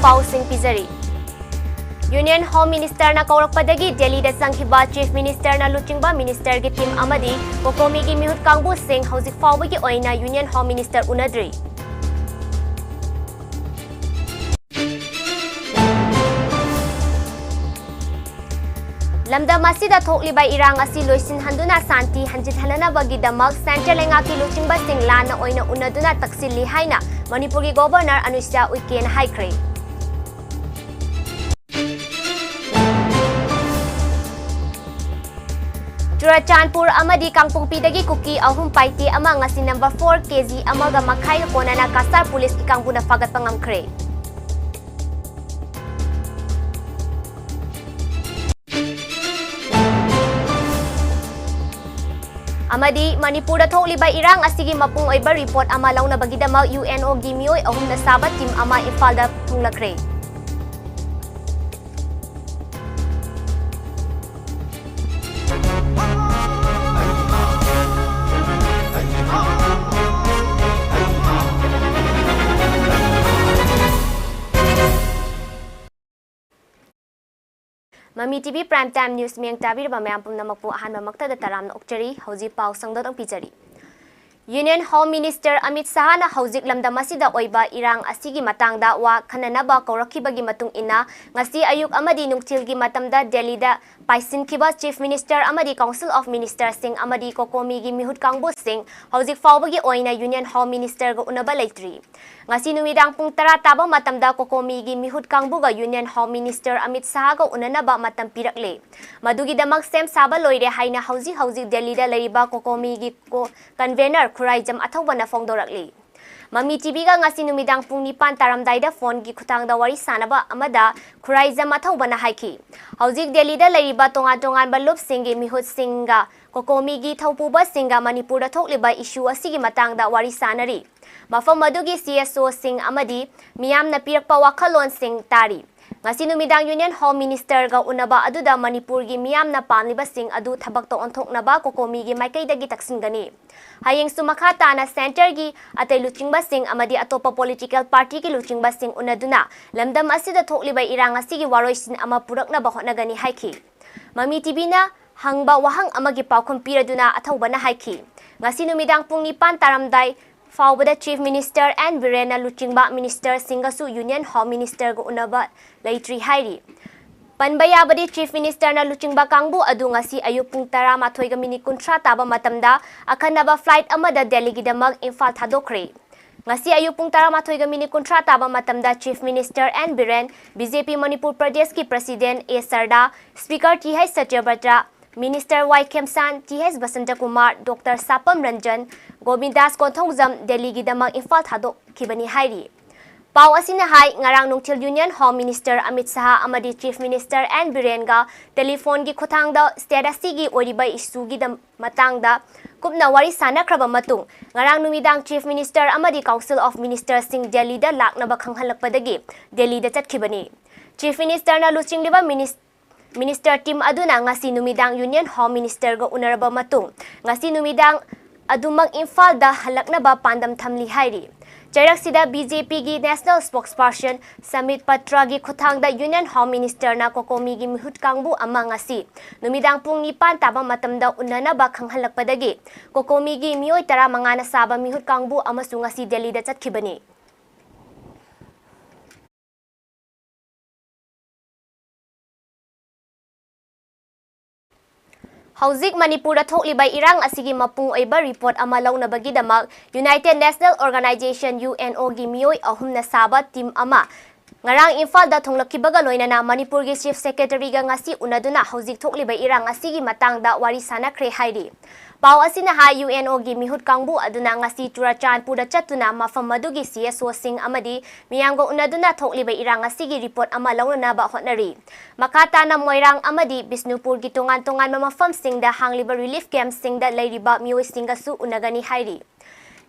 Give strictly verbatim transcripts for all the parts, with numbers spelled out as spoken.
ꯄꯥꯎꯁꯤꯡ ꯄꯤꯖꯔꯤ꯫ Union Home Ministerꯅ ꯀꯧꯔꯛꯄꯗꯒꯤ ꯗꯦꯜꯂꯤꯗ ꯆꯪꯈꯤꯕ Chief Ministerꯅ ꯂꯨꯆꯤꯡꯕ Ministerꯒꯤ team ꯑꯃꯗꯤ COCOMIꯒꯤ ꯃꯤꯍꯨꯠ ꯀꯥꯡꯕꯨꯁꯤꯡ ꯍꯧꯖꯤꯛ ꯐꯥꯎꯕꯒꯤ ꯑꯣꯏꯅ Union Home Minister ꯎꯅꯗ꯭ꯔꯤ꯫ ꯂꯝꯗꯝ ꯑꯁꯤꯗ ꯊꯣꯛꯂꯤꯕ ꯏꯔꯥꯡ ꯑꯁꯤ ꯂꯣꯏꯁꯤꯟꯍꯟꯗꯨꯅ ꯁꯥꯟꯇꯤ ꯍꯟꯖꯤꯟꯍꯟꯅꯕꯒꯤꯗꯃꯛ centre ꯂꯩꯉꯥꯛꯀꯤ ꯂꯨꯆꯤꯡꯕꯁꯤꯡ ꯂꯥꯟꯅ ꯑꯣꯏꯅ ꯎꯅꯗꯨꯅ ꯇꯛꯁꯤꯜꯂꯤ ꯍꯥꯏꯅ ꯃꯅꯤꯄꯨꯔꯒꯤ Governor ꯑꯅꯨꯁꯨꯏꯌꯥ ꯎꯏꯀꯦꯅ ꯍꯥꯏꯈ꯭ꯔꯦ꯫ ꯆꯨꯔꯆꯥꯟꯄꯨꯔ ꯑꯃꯗꯤ ꯀꯥꯡꯄꯣꯛꯄꯤꯗꯒꯤ ꯀꯨꯀꯤ ꯑꯍꯨꯝ ꯄꯥꯏꯇꯦ ꯑꯃ ꯉꯁꯤ number four KG ꯑꯃꯒ ꯃꯈꯥꯏꯒ ꯀꯣꯟꯅꯅ ꯀꯁꯥꯔ ꯄꯨꯂꯤꯁꯀꯤ ꯀꯥꯡꯕꯨꯅ ꯐꯥꯒꯠꯄ ꯉꯝꯈ꯭ꯔꯦ꯫ ꯑꯃꯗꯤ ꯃꯅꯤꯄꯨꯔꯗ ꯊꯣꯛꯂꯤꯕ ꯏꯔꯥꯡ ꯑꯁꯤꯒꯤ ꯃꯄꯨꯡ ꯑꯣꯏꯕ report ꯑꯃ ꯂꯧꯅꯕꯒꯤꯗꯃꯛ UNOꯒꯤ ꯃꯤꯑꯣꯏ ꯑꯍꯨꯝꯅ ꯁꯥꯕ team ꯑꯃ ꯏꯝꯐꯥꯜꯗ ꯊꯨꯡꯂꯈ꯭ꯔꯦ꯫ ꯃꯃꯤ TV Prime Time News ꯃꯤꯠꯌꯦꯡ ꯇꯥꯕꯤꯔꯤꯕ ꯃꯌꯥꯝ ꯄꯨꯝꯅꯃꯛꯄꯨ ꯑꯍꯥꯟꯕꯃꯛꯇꯗ ꯇꯔꯥꯝꯅ ꯑꯣꯛꯆꯔꯤ꯫ ꯍꯧꯖꯤꯛ ꯄꯥꯎ ꯁꯟꯗꯣꯛꯅ ꯄꯤꯖꯔꯤ꯫ Union Home Minister ꯑꯃꯤꯠ ꯁꯍꯥꯅ ꯍꯧꯖꯤꯛ ꯂꯝꯗꯝ ꯑꯁꯤꯗ ꯑꯣꯏꯕ ꯏꯔꯥꯡ ꯑꯁꯤꯒꯤ ꯃꯇꯥꯡꯗ ꯋꯥ ꯈꯟꯅꯅꯕ ꯀꯧꯔꯛꯈꯤꯕꯒꯤ ꯃꯇꯨꯡ ꯏꯟꯅ, ꯉꯁꯤ ꯑꯌꯨꯛ ꯑꯃꯗꯤ ꯅꯨꯡꯊꯤꯜꯒꯤ ꯃꯇꯝꯗ ꯗꯦꯜꯂꯤꯗ ꯄꯥꯏꯁꯤꯟꯈꯤꯕ Chief Minister ꯑꯃꯗꯤ Council of Ministerꯁꯤꯡ ꯑꯃꯗꯤ COCOMIꯒꯤ ꯃꯤꯍꯨꯠ ꯀꯥꯡꯕꯨꯁꯤꯡ ꯍꯧꯖꯤꯛ ꯐꯥꯎꯕꯒꯤ ꯑꯣꯏꯅ Union Home Ministerꯒ ꯎꯅꯕ ꯂꯩꯇ꯭ꯔꯤ꯫ ꯉꯁꯤ ꯅꯨꯃꯤꯗꯥꯡ ꯄꯨꯡ ꯇꯔꯥ ꯇꯥꯕ ꯃꯇꯝꯗ COCOMIꯒꯤ ꯃꯤꯍꯨꯠ ꯀꯥꯡꯕꯨꯒ Union Home Minister ꯑꯃꯤꯠ ꯁꯍꯥꯒ ꯎꯅꯅꯕ ꯃꯇꯝ ꯄꯤꯔꯛꯂꯦ꯫ ꯃꯗꯨꯒꯤꯗꯃꯛ ꯁꯦꯝ ꯁꯥꯕ ꯂꯣꯏꯔꯦ ꯍꯥꯏꯅ ꯍꯧꯖꯤꯛ ꯍꯧꯖꯤꯛ ꯗꯦꯜꯂꯤꯗ ꯂꯩꯔꯤꯕ COCOMIꯒꯤ co-, convener ꯈꯨꯔꯥꯏꯖꯝ ꯑꯊꯧꯕꯅ ꯐꯣꯡꯗꯣꯔꯛꯂꯤ꯫ ꯃꯃꯤ TVꯒ ꯉꯁꯤ ꯅꯨꯃꯤꯗꯥꯡ ꯄꯨꯡ ꯅꯤꯄꯥꯟ ꯇꯥꯔꯝꯗꯥꯏꯗ phoneꯒꯤ ꯈꯨꯠꯊꯥꯡꯗ ꯋꯥꯔꯤ ꯁꯥꯅꯕ ꯑꯃꯗ ꯈꯨꯔꯥꯏꯖꯝ ꯑꯊꯧꯕꯅ ꯍꯥꯏꯈꯤ, ꯍꯧꯖꯤꯛ ꯗꯦꯜꯂꯤꯗ ꯂꯩꯔꯤꯕ ꯇꯣꯉꯥꯟ ꯇꯣꯉꯥꯟꯕ ꯂꯨꯞꯁꯤꯡꯒꯤ ꯃꯤꯍꯨꯠꯁꯤꯡꯒ COCOMIꯒꯤ ꯊꯧꯄꯨꯕꯁꯤꯡꯒ ꯃꯅꯤꯄꯨꯔꯗ ꯊꯣꯛꯂꯤꯕ issue ꯑꯁꯤꯒꯤ ꯃꯇꯥꯡꯗ ꯋꯥꯔꯤ ꯁꯥꯅꯔꯤ꯫ ꯃꯐꯝ ꯑꯗꯨꯒꯤ CSOꯁꯤꯡ ꯑꯃꯗꯤ ꯃꯤꯌꯥꯝꯅ ꯄꯤꯔꯛꯄ ꯋꯥꯈꯜꯂꯣꯟꯁꯤꯡ ꯇꯥꯔꯤ꯫ ꯉꯁꯤ ꯅꯨꯃꯤꯗꯥꯡ Union Home Ministerꯒ ꯎꯅꯕ ꯑꯗꯨꯗ ꯃꯅꯤꯄꯨꯔꯒꯤ ꯃꯤꯌꯥꯝꯅ ꯄꯥꯝꯂꯤꯕꯁꯤꯡ ꯑꯗꯨ ꯊꯕꯛꯇ ꯑꯣꯟꯊꯣꯛꯅꯕ COCOMIꯒꯤ ꯃꯥꯏꯀꯩꯗꯒꯤ ꯇꯛꯁꯤꯟꯒꯅꯤ꯫ ꯍꯌꯦꯡꯁꯨ ꯃꯈꯥ ꯇꯥꯅ centreꯒꯤ ꯑꯇꯩ ꯂꯨꯆꯤꯡꯕꯁꯤꯡ ꯑꯃꯗꯤ ꯑꯇꯣꯞꯄ political partyꯒꯤ ꯂꯨꯆꯤꯡꯕꯁꯤꯡ ꯎꯅꯗꯨꯅ ꯂꯝꯗꯝ ꯑꯁꯤꯗ ꯊꯣꯛꯂꯤꯕ ꯏꯔꯥꯡ ꯑꯁꯤꯒꯤ ꯋꯥꯔꯣꯏꯁꯤꯟ ꯑꯃ ꯄꯨꯔꯛꯅꯕ ꯍꯣꯠꯅꯒꯅꯤ ꯍꯥꯏꯈꯤ꯫ ꯃꯃꯤ ꯇꯤꯚꯤꯅ ꯍꯪꯕ ꯋꯥꯍꯪ ꯑꯃꯒꯤ ꯄꯥꯎꯈꯨꯝ ꯄꯤꯔꯗꯨꯅ ꯑꯊꯧꯕꯅ ꯍꯥꯏꯈꯤ, ꯉꯁꯤ ꯅꯨꯃꯤꯗꯥꯡ ꯄꯨꯡ ꯅꯤꯄꯥꯟ ꯇꯥꯔꯝꯗꯥꯏ ꯐꯥꯎꯕꯗ Chief Minister N ꯕꯤꯔꯦꯟꯅ ꯂꯨꯆꯤꯡꯕ ministerꯁꯤꯡꯒꯁꯨ Union Home Ministerꯒ ꯎꯅꯕ ꯂꯩꯇ꯭ꯔꯤ ꯍꯥꯏꯔꯤ꯫ ꯄꯟꯕ ꯌꯥꯕꯗꯤ, Chief Ministerꯅ ꯂꯨꯆꯤꯡꯕ ꯀꯥꯡꯕꯨ ꯑꯗꯨ ꯉꯁꯤ ꯑꯌꯨꯛ ꯄꯨꯡ ꯇꯔꯥꯃꯥꯊꯣꯏꯒ minute ꯀꯨꯟꯊ꯭ꯔꯥ ꯇꯥꯕ ꯃꯇꯝꯗ ꯑꯈꯟꯅꯕ flight ꯑꯃꯗ ꯗꯦꯜꯂꯤꯒꯤꯗꯃꯛ ꯏꯝꯐꯥꯜ ꯊꯥꯗꯣꯛꯈ꯭ꯔꯦ꯫ ꯉꯁꯤ ꯑꯌꯨꯛ ꯄꯨꯡ ꯇꯔꯥꯃꯥꯊꯣꯏꯒ minute ꯀꯨꯟꯊ꯭ꯔꯥ ꯇꯥꯕ ꯃꯇꯝꯗ Chief Minister N Biren, BJP Manipur ꯄ꯭ꯔꯗꯦꯁꯀꯤ President A Sarda, Speaker T H Satyabrata, Minister Y Khemchand, T H Basantakumar, Doctor Sapam Ranjan, Govindas Konthoujam ꯗꯦꯜꯂꯤꯒꯤꯗꯃꯛ ꯏꯝꯐꯥꯜ ꯊꯥꯗꯣꯛꯈꯤꯕꯅꯤ ꯍꯥꯏꯔꯤ꯫ ꯄꯥꯎ ꯑꯁꯤꯅ ꯍꯥꯏ, ꯉꯔꯥꯡ ꯅꯨꯡꯊꯤꯜ Union Home Minister ꯑꯃꯤꯠ ꯁꯍꯥ ꯑꯃꯗꯤ Chief Minister N ꯕꯤꯔꯦꯟꯒ telephoneꯒꯤ ꯈꯨꯠꯊꯥꯡꯗ state ꯑꯁꯤꯒꯤ ꯑꯣꯏꯔꯤꯕ issueꯒꯤ ꯗꯝ-, ꯃꯇꯥꯡꯗ ꯀꯨꯞꯅ ꯋꯥꯔꯤ ꯁꯥꯅꯈ꯭ꯔꯕ ꯃꯇꯨꯡ, ꯉꯔꯥꯡ ꯅꯨꯃꯤꯗꯥꯡ Chief Minister ꯑꯃꯗꯤ Council of Ministerꯁꯤꯡ ꯗꯦꯜꯂꯤꯗ ꯂꯥꯛꯅꯕ ꯈꯪꯍꯜꯂꯛꯄꯗꯒꯤ ꯗꯦꯜꯂꯤꯗ ꯆꯠꯈꯤꯕꯅꯤ꯫ Chief Ministerꯅ ꯂꯨꯆꯤꯡꯂꯤꯕ minis-, Minister team ꯑꯗꯨꯅ ꯉꯁꯤ ꯅꯨꯃꯤꯗꯥꯡ Union Home Ministerꯒ ꯎꯅꯔꯕ ꯃꯇꯨꯡ, ꯉꯁꯤ ꯅꯨꯃꯤꯗꯥꯡ ꯑꯗꯨꯃꯛ ꯏꯝꯐꯥꯜꯗ ꯍꯜꯂꯛꯅꯕ ꯄꯥꯟꯗꯝ ꯊꯝꯂꯤ ꯍꯥꯏꯔꯤ꯫ ꯆꯩꯔꯛꯁꯤꯗ BJPꯒꯤ National Spokesperson ꯁꯃꯤꯠ ꯄꯇ꯭ꯔꯒꯤ ꯈꯨꯠꯊꯥꯡꯗ Union Home Ministerꯅ COCOMIꯒꯤ ꯃꯤꯍꯨꯠ ꯀꯥꯡꯕꯨ ꯑꯃ ꯉꯁꯤ ꯅꯨꯃꯤꯗꯥꯡ ꯄꯨꯡ ꯅꯤꯄꯥꯟ ꯇꯥꯕ ꯃꯇꯝꯗ ꯎꯅꯅꯕ ꯈꯪꯍꯜꯂꯛꯄꯗꯒꯤ COCOMIꯒꯤ ꯃꯤꯑꯣꯏ ꯇꯔꯥꯃꯉꯥꯅ ꯁꯥꯕ ꯃꯤꯍꯨꯠ ꯀꯥꯡꯕꯨ ꯑꯃꯁꯨ ꯉꯁꯤ ꯗꯦꯜꯂꯤꯗ ꯆꯠꯈꯤꯕꯅꯤ꯫ ꯍꯧꯖꯤꯛ ꯃꯅꯤꯄꯨꯔꯗ ꯊꯣꯛꯂꯤꯕ ꯏꯔꯥꯡ ꯑꯁꯤꯒꯤ ꯃꯄꯨꯡ ꯑꯣꯏꯕ report ꯑꯃ ꯂꯧꯅꯕꯒꯤꯗꯃꯛ United National Organization, UNOꯒꯤ ꯃꯤꯑꯣꯏ ꯑꯍꯨꯝꯅ ꯁꯥꯕ team ꯑꯃ ꯉꯔꯥꯡ ꯏꯝꯐꯥꯜꯗ ꯊꯨꯡꯂꯛꯈꯤꯕꯒ ꯂꯣꯏꯅꯅ ꯃꯅꯤꯄꯨꯔꯒꯤ Chief Secretaryꯒ ꯉꯁꯤ ꯎꯅꯗꯨꯅ ꯍꯧꯖꯤꯛ ꯊꯣꯛꯂꯤꯕ ꯏꯔꯥꯡ ꯑꯁꯤꯒꯤ ꯃꯇꯥꯡꯗ ꯋꯥꯔꯤ ꯁꯥꯅꯈ꯭ꯔꯦ ꯍꯥꯏꯔꯤ꯫ ꯄꯥꯎ ꯑꯁꯤꯅ ꯍꯥꯏ, UNOꯒꯤ ꯃꯤꯍꯨꯠ ꯀꯥꯡꯕꯨ ꯑꯗꯨꯅ ꯉꯁꯤ ꯆꯨꯔꯥꯆꯥꯟꯄꯨꯔꯗ ꯆꯠꯇꯨꯅ ꯃꯐꯝ ꯑꯗꯨꯒꯤ CSOꯁꯤꯡ ꯑꯃꯗꯤ ꯃꯤꯌꯥꯝꯒ ꯎꯅꯗꯨꯅ ꯊꯣꯛꯂꯤꯕ ꯏꯔꯥꯡ ꯑꯁꯤꯒꯤ report ꯑꯃ ꯂꯧꯅꯅꯕ ꯍꯣꯠꯅꯔꯤ꯫ ꯃꯈꯥ ꯇꯥꯅ ꯃꯣꯏꯔꯥꯡ ꯑꯃꯗꯤ ꯕꯤꯁꯅꯨꯄꯨꯔꯒꯤ ꯇꯣꯉꯥꯟ ꯇꯣꯉꯥꯟꯕ ꯃꯐꯝꯁꯤꯡꯗ ꯍꯥꯡꯂꯤꯕ relief campꯁꯤꯡꯗ ꯂꯩꯔꯤꯕ ꯃꯤꯑꯣꯏꯁꯤꯡꯒꯁꯨ ꯎꯅꯒꯅꯤ ꯍꯥꯏꯔꯤ꯫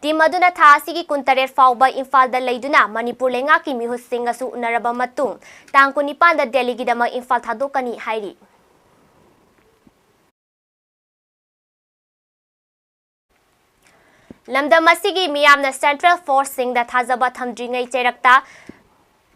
Team ꯑꯗꯨꯅ ꯊꯥ ꯑꯁꯤꯒꯤ ꯀꯨꯟꯇꯔꯦꯠ ꯐꯥꯎꯕ ꯏꯝꯐꯥꯜꯗ ꯂꯩꯗꯨꯅ ꯃꯅꯤꯄꯨꯔ ꯂꯩꯉꯥꯛꯀꯤ ꯃꯤꯍꯨꯠꯁꯤꯡꯒꯁꯨ ꯎꯅꯔꯕ ꯃꯇꯨꯡ ꯇꯥꯡ ꯀꯨꯟꯅꯤꯄꯥꯟꯗ ꯗꯦꯜꯂꯤꯒꯤꯗꯃꯛ ꯏꯝꯐꯥꯜ ꯊꯥꯗꯣꯛꯀꯅꯤ ꯍꯥꯏꯔꯤ꯫ ꯂꯝꯗꯝ ꯑꯁꯤꯒꯤ ꯃꯤꯌꯥꯝꯅ central forceꯁꯤꯡꯗ ꯊꯥꯖꯕ ꯊꯝꯗ꯭ꯔꯤꯉꯩ ꯆꯩꯔꯛꯇ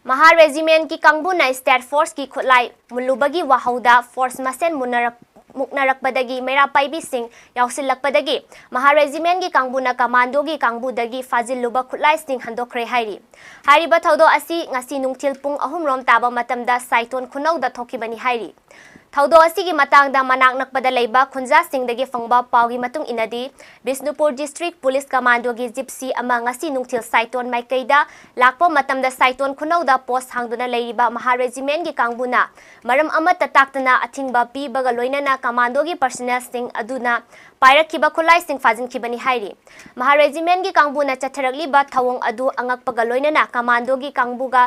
ꯃꯍꯥ regimentꯀꯤ ꯀꯥꯡꯕꯨꯅ state forceꯀꯤ ꯈꯨꯠꯂꯥꯏ ꯃꯨꯜꯂꯨꯕꯒꯤ ꯋꯥꯍꯧꯗ force ꯃꯁꯦꯟ ꯃꯨꯟꯅꯔꯛ-, ꯃꯨꯛꯅꯔꯛꯄꯗꯒꯤ ꯃꯩꯔꯥ ꯄꯥꯏꯕꯤꯁꯤꯡ ꯌꯥꯎꯁꯤꯜꯂꯛꯄꯗꯒꯤ ꯃꯍꯥ regimentꯀꯤ ꯀꯥꯡꯕꯨꯅ commandoꯒꯤ ꯀꯥꯡꯕꯨꯗꯒꯤ ꯐꯥꯖꯤꯜꯂꯨꯕ ꯈꯨꯠꯂꯥꯏꯁꯤꯡ ꯍꯟꯗꯣꯛꯈ꯭ꯔꯦ ꯍꯥꯏꯔꯤ꯫ ꯍꯥꯏꯔꯤꯕ ꯊꯧꯗꯣꯛ ꯑꯁꯤ ꯉꯁꯤ ꯅꯨꯡꯊꯤꯜ ꯄꯨꯡ ꯑꯍꯨꯝ ꯔꯣꯝ ꯇꯥꯕ ꯃꯇꯝꯗ ꯁꯥꯏꯇꯣꯟ ꯈꯨꯅꯧꯗ ꯊꯣꯛꯈꯤꯕꯅꯤ ꯍꯥꯏꯔꯤ꯫ ꯊꯧꯗꯣꯛ ꯑꯁꯤꯒꯤ ꯃꯇꯥꯡꯗ ꯃꯅꯥꯛ ꯅꯛꯄꯗ ꯂꯩꯕ ꯈꯨꯟꯖꯥꯁꯤꯡꯗꯒꯤ ꯐꯪꯕ ꯄꯥꯎꯒꯤ ꯃꯇꯨꯡ ꯏꯟꯅꯗꯤ, ꯕꯤꯁꯅꯨꯄꯨꯔ district police commandoꯒꯤ gypsy ꯑꯃ ꯉꯁꯤ ꯅꯨꯡꯊꯤꯜ ꯁꯥꯏꯇꯣꯟ ꯃꯥꯏꯀꯩꯗ ꯂꯥꯛꯄ ꯃꯇꯝꯗ ꯁꯥꯏꯇꯣꯟ ꯈꯨꯅꯧꯗ post ꯍꯥꯡꯗꯨꯅ ꯂꯩꯔꯤꯕ ꯃꯍꯥ regimentꯀꯤ ꯀꯥꯡꯕꯨꯅ ꯃꯔꯝ ꯑꯃꯠꯇ ꯇꯥꯛꯇꯅ ꯑꯊꯤꯡꯕ ꯄꯤꯕꯒ ꯂꯣꯏꯅꯅ commandoꯒꯤ personnelꯁꯤꯡ ꯑꯗꯨꯅ ꯄꯥꯏꯔꯛꯈꯤꯕ ꯈꯨꯠꯂꯥꯏꯁꯤꯡ ꯐꯥꯖꯤꯟꯈꯤꯕꯅꯤ ꯍꯥꯏꯔꯤ꯫ ꯃꯍꯥ regimentꯀꯤ ꯀꯥꯡꯕꯨꯅ ꯆꯠꯊꯔꯛꯂꯤꯕ ꯊꯧꯑꯣꯡ ꯑꯗꯨ ꯑꯉꯛꯄꯒ ꯂꯣꯏꯅꯅ commandoꯒꯤ ꯀꯥꯡꯕꯨꯒ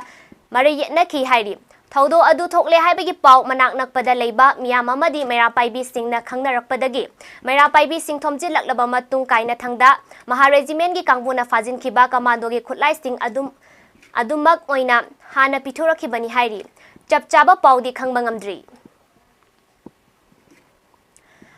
ꯃꯔꯩ ꯌꯦꯠꯅꯈꯤ ꯍꯥꯏꯔꯤ꯫ ꯊꯧꯗꯣꯛ ꯑꯗꯨ ꯊꯣꯛꯂꯦ ꯍꯥꯏꯕꯒꯤ ꯄꯥꯎ ꯃꯅꯥꯛ ꯅꯛꯄꯗ ꯂꯩꯕ ꯃꯤꯌꯥꯝ ꯑꯃꯗꯤ ꯃꯩꯔꯥ ꯄꯥꯏꯕꯤꯁꯤꯡꯅ ꯈꯪꯅꯔꯛꯄꯗꯒꯤ ꯃꯩꯔꯥ ꯄꯥꯏꯕꯤꯁꯤꯡ ꯊꯣꯝꯖꯤꯜꯂꯛꯂꯕ ꯃꯇꯨꯡ ꯀꯥꯏꯅꯊꯪꯗ ꯃꯍꯥ regimentꯀꯤ ꯀꯥꯡꯕꯨꯅ ꯐꯥꯖꯤꯟꯈꯤꯕ commandoꯒꯤ ꯈꯨꯠꯂꯥꯏꯁꯤꯡ ꯑꯗꯨꯝ, ꯑꯗꯨꯃꯛ ꯑꯣꯏꯅ ꯍꯥꯟꯅ ꯄꯤꯊꯣꯔꯛꯈꯤꯕꯅꯤ ꯍꯥꯏꯔꯤ꯫ ꯆꯞ ꯆꯥꯕ ꯄꯥꯎꯗꯤ ꯈꯪꯕ ꯉꯝꯗ꯭ꯔꯤ꯫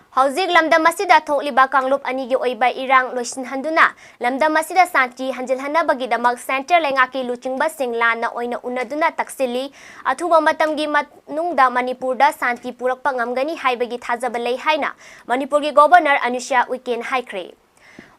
ꯍꯧꯖꯤꯛ ꯂꯝꯗꯝ ꯑꯁꯤꯗ ꯊꯣꯛꯂꯤꯕ ꯀꯥꯡꯂꯨꯞ ꯑꯅꯤꯒꯤ ꯑꯣꯏꯕ ꯏꯔꯥꯡ ꯂꯣꯏꯁꯤꯟꯍꯟꯗꯨꯅ ꯂꯝꯗꯝ ꯑꯁꯤꯗ ꯁꯥꯟꯇꯤ ꯍꯟꯖꯤꯜꯍꯟꯅꯕꯒꯤꯗꯃꯛ central ꯂꯩꯉꯥꯛꯀꯤ ꯂꯨꯆꯤꯡꯕꯁꯤꯡ ꯂꯥꯟꯅ ꯑꯣꯏꯅ ꯎꯅꯗꯨꯅ ꯇꯛꯁꯤꯜꯂꯤ꯫ ꯑꯊꯨꯕ ꯃꯇꯝꯒꯤ ꯃꯅꯨꯡꯗ ꯃꯅꯤꯄꯨꯔꯗ ꯁꯥꯟꯇꯤ ꯄꯨꯔꯛꯄ ꯉꯝꯒꯅꯤ ꯍꯥꯏꯕꯒꯤ ꯊꯥꯖꯕ ꯂꯩ ꯍꯥꯏꯅ ꯃꯅꯤꯄꯨꯔꯒꯤ Governor ꯑꯅꯨꯁ꯭ꯌꯥ ꯎꯏꯀꯦꯟ ꯍꯥꯏꯈ꯭ꯔꯦ꯫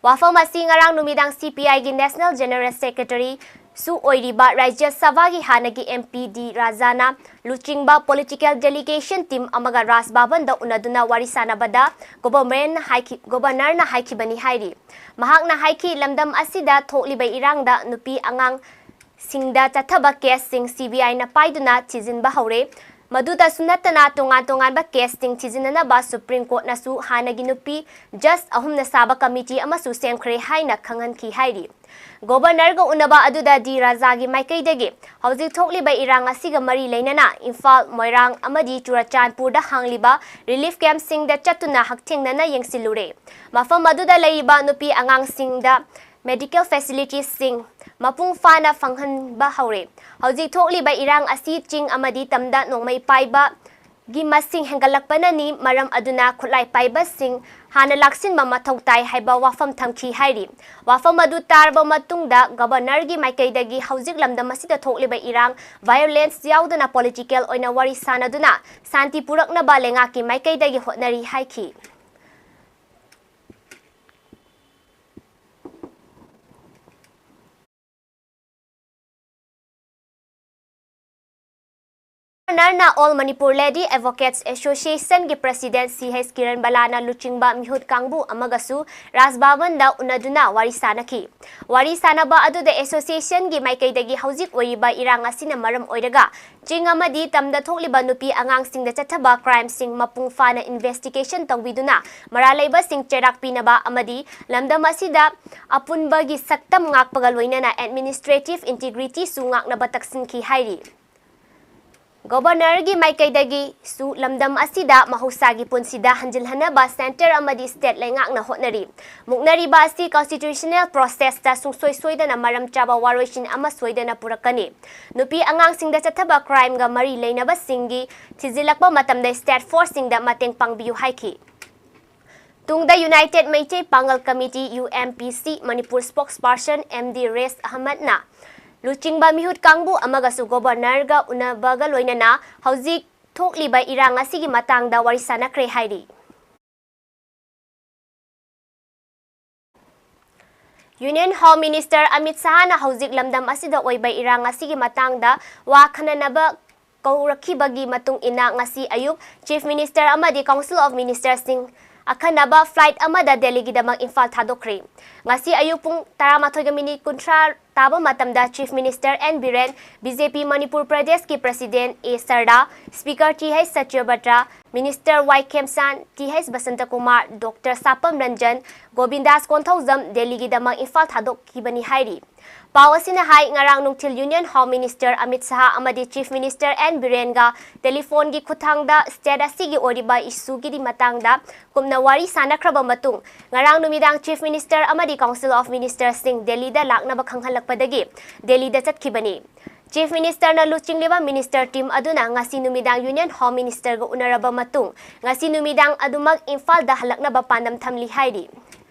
ꯋꯥꯐꯝ ꯑꯁꯤ ꯉꯔꯥꯡ ꯅꯨꯃꯤꯗꯥꯡ CPIꯒꯤ National General Secretary ꯁꯨ ꯑꯣꯏꯔꯤꯕ ꯔꯥꯖ꯭ꯌ ꯁꯚꯥꯒꯤ ꯍꯥꯟꯅꯒꯤ MP ꯗꯤ ꯔꯥꯖꯥꯅ ꯂꯨꯆꯤꯡꯕ political delegation team ꯑꯃꯒ ꯔꯥꯖ ꯚꯕꯟꯗ ꯎꯅꯗꯨꯅ ꯋꯥꯔꯤ ꯁꯥꯟꯅꯕꯗ Governmentꯅ ꯍꯥꯏꯈꯤ-, Governorꯅ ꯍꯥꯏꯈꯤꯕꯅꯤ ꯍꯥꯏꯔꯤ꯫ ꯃꯍꯥꯛꯅ ꯍꯥꯏꯈꯤ, ꯂꯝꯗꯝ ꯑꯁꯤꯗ ꯊꯣꯛꯂꯤꯕ ꯏꯔꯥꯡꯗ ꯅꯨꯄꯤ ꯑꯉꯥꯡꯁꯤꯡꯗ ꯆꯠꯊꯕ caseꯁꯤꯡ CBIꯅ ꯄꯥꯏꯗꯨꯅ ꯊꯤꯖꯤꯟꯕ ꯍꯧꯔꯦ꯫ ꯃꯗꯨꯗꯁꯨ ꯅꯠꯇꯅ ꯇꯣꯉꯥꯟ ꯇꯣꯉꯥꯟꯕ caseꯁꯤꯡ ꯊꯤꯖꯤꯟꯅꯅꯕ Supreme Courtꯅꯁꯨ ꯍꯥꯟꯅꯒꯤ ꯅꯨꯄꯤ judge ꯑꯍꯨꯝꯅ ꯁꯥꯕ committee ꯑꯃꯁꯨ ꯁꯦꯝꯈ꯭ꯔꯦ ꯍꯥꯏꯅ ꯈꯪꯍꯟꯈꯤ ꯍꯥꯏꯔꯤ꯫ Governorꯒ ꯎꯅꯕ ꯑꯗꯨꯗ ꯗꯤ ꯔꯥꯖꯥꯒꯤ ꯃꯥꯏꯀꯩꯗꯒꯤ ꯍꯧꯖꯤꯛ ꯊꯣꯛꯂꯤꯕ ꯏꯔꯥꯡ ꯑꯁꯤꯒ ꯃꯔꯤ ꯂꯩꯅꯅ ꯏꯝꯐꯥꯜ, ꯃꯣꯏꯔꯥꯡ ꯑꯃꯗꯤ ꯆꯨꯔꯆꯥꯟꯄꯨꯔꯗ ꯍꯥꯡꯂꯤꯕ relief campꯁꯤꯡꯗ ꯆꯠꯇꯨꯅ ꯍꯛꯊꯦꯡꯅꯅ ꯌꯦꯡꯁꯤꯜꯂꯨꯔꯦ꯫ ꯃꯐꯝ ꯑꯗꯨꯗ ꯂꯩꯔꯤꯕ ꯅꯨꯄꯤ ꯑꯉꯥꯡꯁꯤꯡꯗ ꯃꯦꯗꯤꯀꯦꯜ ꯐꯦꯁꯤꯂꯤꯇꯤꯁꯁꯤꯡ ꯃꯄꯨꯡ ꯐꯥꯅ ꯐꯪꯍꯟꯕ ꯍꯧꯔꯦ꯫ ꯍꯧꯖꯤꯛ ꯊꯣꯛꯂꯤꯕ ꯏꯔꯥꯡ ꯑꯁꯤ ꯆꯤꯡ ꯑꯃꯗꯤ ꯇꯝꯗ ꯅꯣꯡꯃꯩ ꯄꯥꯏꯕꯒꯤ ꯃꯁꯤꯡ ꯍꯦꯟꯒꯠꯂꯛꯄꯅꯅꯤ ꯃꯔꯝ ꯑꯗꯨꯅ ꯈꯨꯠꯂꯥꯏ ꯄꯥꯏꯕꯁꯤꯡ ꯍꯥꯟꯅ ꯂꯥꯛꯁꯤꯟꯕ ꯃꯊꯧ ꯇꯥꯏ ꯍꯥꯏꯕ ꯋꯥꯐꯝ ꯊꯝꯈꯤ ꯍꯥꯏꯔꯤ꯫ ꯋꯥꯐꯝ ꯑꯗꯨ ꯇꯥꯔꯕ ꯃꯇꯨꯡꯗ ꯒꯕꯔꯅꯔꯒꯤ ꯃꯥꯏꯀꯩꯗꯒꯤ ꯍꯧꯖꯤꯛ ꯂꯝꯗꯝ ꯑꯁꯤꯗ ꯊꯣꯛꯂꯤꯕ ꯏꯔꯥꯡ, ꯚꯥꯏꯑꯣꯂꯦꯟꯁ ꯌꯥꯎꯗꯅ ꯄꯣꯂꯤꯇꯤꯀꯦꯜ ꯑꯣꯏꯅ ꯋꯥꯔꯤ ꯁꯥꯅꯗꯨꯅ ꯁꯥꯟꯇꯤ ꯄꯨꯔꯛꯅꯕ ꯂꯩꯉꯥꯛꯀꯤ ꯃꯥꯏꯀꯩꯗꯒꯤ ꯍꯣꯠꯅꯔꯤ ꯍꯥꯏꯈꯤ꯫ ꯒꯕꯔꯅꯔꯅ All Manipur Lady Advocates Associationꯒꯤ ꯄ꯭ꯔꯦꯁꯤꯗꯦꯟꯠ ꯁꯤ ꯍꯩꯆ ꯀꯤꯔꯟ ꯕꯂꯥꯅ ꯂꯨꯆꯤꯡꯕ ꯃꯤꯍꯨꯠ ꯀꯥꯡꯕꯨ ꯑꯃꯒꯁꯨ ꯔꯥꯖ ꯚꯕꯟꯗ ꯎꯅꯗꯨꯅ ꯋꯥꯔꯤ ꯁꯥꯅꯈꯤ꯫ ꯋꯥꯔꯤ ꯁꯥꯅꯕ ꯑꯗꯨꯗ ꯑꯦꯁꯣꯁꯤꯌꯦꯁꯟꯒꯤ ꯃꯥꯏꯀꯩꯗꯒꯤ ꯍꯧꯖꯤꯛ ꯑꯣꯏꯔꯤꯕ ꯏꯔꯥꯡ ꯑꯁꯤꯅ ꯃꯔꯝ ꯑꯣꯏꯔꯒ ꯆꯤꯡ ꯑꯃꯗꯤ ꯇꯝꯗ ꯊꯣꯛꯂꯤꯕ ꯅꯨꯄꯤ ꯑꯉꯥꯡꯁꯤꯡꯗ ꯆꯠꯊꯕ ꯀ꯭ꯔꯥꯏꯝꯁꯤꯡ ꯃꯄꯨꯡ ꯐꯥꯅ ꯏꯟꯚꯦꯁꯇꯤꯒꯦꯁꯟ ꯇꯧꯕꯤꯗꯨꯅ ꯃꯔꯥꯜ ꯂꯩꯕꯁꯤꯡ ꯆꯩꯔꯥꯛ ꯄꯤꯅꯕ ꯑꯃꯗꯤ ꯂꯝꯗꯝ ꯑꯁꯤꯗ ꯑꯄꯨꯟꯕꯒꯤ ꯁꯛꯇꯝ ꯉꯥꯛꯄꯒ ꯂꯣꯏꯅꯅ ꯑꯦꯗꯃꯤꯅꯤꯁꯇ꯭ꯔꯦꯇꯤꯚ ꯏꯟꯇꯤꯒ꯭ꯔꯤꯇꯤꯁꯨ ꯉꯥꯛꯅꯕ ꯇꯛꯁꯤꯟꯈꯤ ꯍꯥꯏꯔꯤ꯫ ꯒꯕꯔꯅꯔꯒꯤ ꯃꯥꯏꯀꯩꯗꯒꯤꯁꯨ ꯂꯝꯗꯝ ꯑꯁꯤꯗ ꯃꯍꯧꯁꯥꯒꯤ ꯄꯨꯟꯁꯤꯗ ꯍꯟꯖꯤꯜꯍꯟꯅꯕ ꯁꯦꯟꯇꯔ ꯑꯃꯗꯤ ꯁ꯭ꯇꯦꯠ ꯂꯩꯉꯥꯛꯅ ꯍꯣꯠꯅꯔꯤ꯫ ꯃꯨꯛꯅꯔꯤꯕ ꯑꯁꯤ ꯀꯟꯁꯇꯤꯇ꯭ꯌꯨꯁꯅꯦꯜ ꯄ꯭ꯔꯣꯁꯦꯁꯇ ꯁꯨꯡꯁꯣꯏ ꯁꯣꯏꯗꯅ ꯃꯔꯝ ꯆꯥꯕ ꯋꯥꯔꯣꯏꯁꯤꯟ ꯑꯃ ꯁꯣꯏꯗꯅ ꯄꯨꯔꯛꯀꯅꯤ꯫ ꯅꯨꯄꯤ ꯑꯉꯥꯡꯁꯤꯡꯗ ꯆꯠꯊꯕ ꯀ꯭ꯔꯥꯏꯝꯒ ꯃꯔꯤ ꯂꯩꯅꯕꯁꯤꯡꯒꯤ ꯊꯤꯖꯤꯜꯂꯛꯄ ꯃꯇꯝꯗ ꯁ꯭ꯇꯦꯠ ꯐꯣꯔꯁꯁꯤꯡꯗ ꯃꯇꯦꯡ ꯄꯥꯡꯕꯤꯌꯨ ꯍꯥꯏꯈꯤ꯫ ꯇꯨꯡꯗ ꯌꯨꯅꯥꯏꯇꯦꯗ ꯃꯩꯇꯩ ꯄꯥꯡꯒꯜ ꯀꯃꯤꯇꯤ, ꯌꯨ ꯑꯦꯝ ꯄꯤ ꯁꯤ, ꯃꯅꯤꯄꯨꯔ ꯁ꯭ꯄꯣꯛꯁꯄꯔꯁꯟ ꯑꯦꯝ ꯗꯤ ꯔꯦꯁ ꯑꯍꯃꯗꯅ ꯂꯨꯆꯤꯡꯕ ꯃꯤꯍꯨꯠ ꯀꯥꯡꯕꯨ ꯑꯃꯒꯁꯨ ꯒꯣꯕꯔꯅꯔꯒ ꯎꯅꯕꯒ ꯂꯣꯏꯅꯅ ꯍꯧꯖꯤꯛ ꯊꯣꯛꯂꯤꯕ ꯏꯔꯥꯡ ꯑꯁꯤꯒꯤ ꯃꯇꯥꯡꯗ ꯋꯥꯔꯤ ꯁꯥꯅꯈ꯭ꯔꯦ ꯍꯥꯏꯔꯤ꯫ ꯌꯨꯅꯤꯌꯟ ꯍꯣꯝ ꯃꯤꯅꯤꯁꯇꯔ ꯑꯃꯤꯠ ꯁꯥꯍꯅ ꯍꯧꯖꯤꯛ ꯂꯝꯗꯝ ꯑꯁꯤꯗ ꯑꯣꯏꯕ ꯏꯔꯥꯡ ꯑꯁꯤꯒꯤ ꯃꯇꯥꯡꯗ ꯋꯥ ꯈꯟꯅꯅꯕ ꯀꯧꯔꯛꯈꯤꯕꯒꯤ ꯃꯇꯨꯡ ꯏꯟꯅ ꯉꯁꯤ ꯑꯌꯨꯛ ꯆꯤꯐ ꯃꯤꯅꯤꯁꯇꯔ ꯑꯃꯗꯤ ꯀꯥꯎꯟꯁꯤꯜ ꯑꯣꯐ ꯃꯤꯅꯤꯁꯇꯔꯁꯤꯡ ꯑꯈꯟꯅꯕ ꯐ꯭ꯂꯥꯏꯠ ꯑꯃꯗ ꯗꯦꯜꯂꯤꯒꯤꯗꯃꯛ ꯏꯝꯐꯥꯜ ꯊꯥꯗꯣꯛꯈ꯭ꯔꯦ꯫ ꯉꯁꯤ ꯑꯌꯨꯛ ꯄꯨꯡ ꯇꯔꯥꯃꯥꯊꯣꯏꯒ ꯃꯤꯅꯤꯠ ꯀꯨꯟꯊ꯭ꯔꯥ ꯇꯥꯕ ꯃꯇꯝꯗ chief minister N Biren, B J P Manipur ꯄ꯭ꯔꯗꯦꯁꯀꯤ president A Sarda, speaker T H Satyabrata, Minister Y Khemchand, T H Basantakumar, doctor Sapam Ranjan, Govindas Konthoujam ꯗꯦꯜꯂꯤꯒꯤꯗꯃꯛ ꯏꯝꯐꯥꯜ ꯊꯥꯗꯣꯛꯈꯤꯕꯅꯤ ꯍꯥꯏꯔꯤ꯫ ꯄꯥꯎ ꯑꯁꯤꯅ ꯍꯥꯏ, ꯉꯔꯥꯡ ꯅꯨꯡꯊꯤꯜ Union Home Minister ꯑꯃꯤꯠ ꯁꯍꯥ ꯑꯃꯗꯤ Chief Minister ꯑꯦꯟ ꯕꯤꯔꯦꯟꯒ ꯇꯦꯂꯤꯐꯣꯟꯒꯤ ꯈꯨꯠꯊꯥꯡꯗ state ꯑꯁꯤꯒꯤ ꯑꯣꯏꯔꯤꯕ issueꯒꯤ ꯃꯇꯥꯡꯗ ꯀꯨꯞꯅ ꯋꯥꯔꯤ ꯁꯥꯅꯈ꯭ꯔꯕ ꯃꯇꯨꯡ, ꯉꯔꯥꯡ ꯅꯨꯃꯤꯗꯥꯡ Chief Minister ꯑꯃꯗꯤ Council of Ministerꯁꯤꯡ ꯗꯦꯜꯂꯤꯗ ꯂꯥꯛꯅꯕ ꯈꯪꯍꯜꯂꯛꯄꯗꯒꯤ ꯗꯦꯜꯂꯤꯗ ꯆꯠꯈꯤꯕꯅꯤ꯫ Chief Ministerꯅ ꯂꯨꯆꯤꯡꯂꯤꯕ Minister team ꯑꯗꯨꯅ ꯉꯁꯤ ꯅꯨꯃꯤꯗꯥꯡ Union Home Ministerꯒ ꯎꯅꯔꯕ ꯃꯇꯨꯡ, ꯉꯁꯤ ꯅꯨꯃꯤꯗꯥꯡ ꯑꯗꯨꯃꯛ ꯏꯝꯐꯥꯜꯗ ꯍꯜꯂꯛꯅꯕ ꯄꯥꯟꯗꯝ ꯊꯝꯂꯤ ꯍꯥꯏꯔꯤ꯫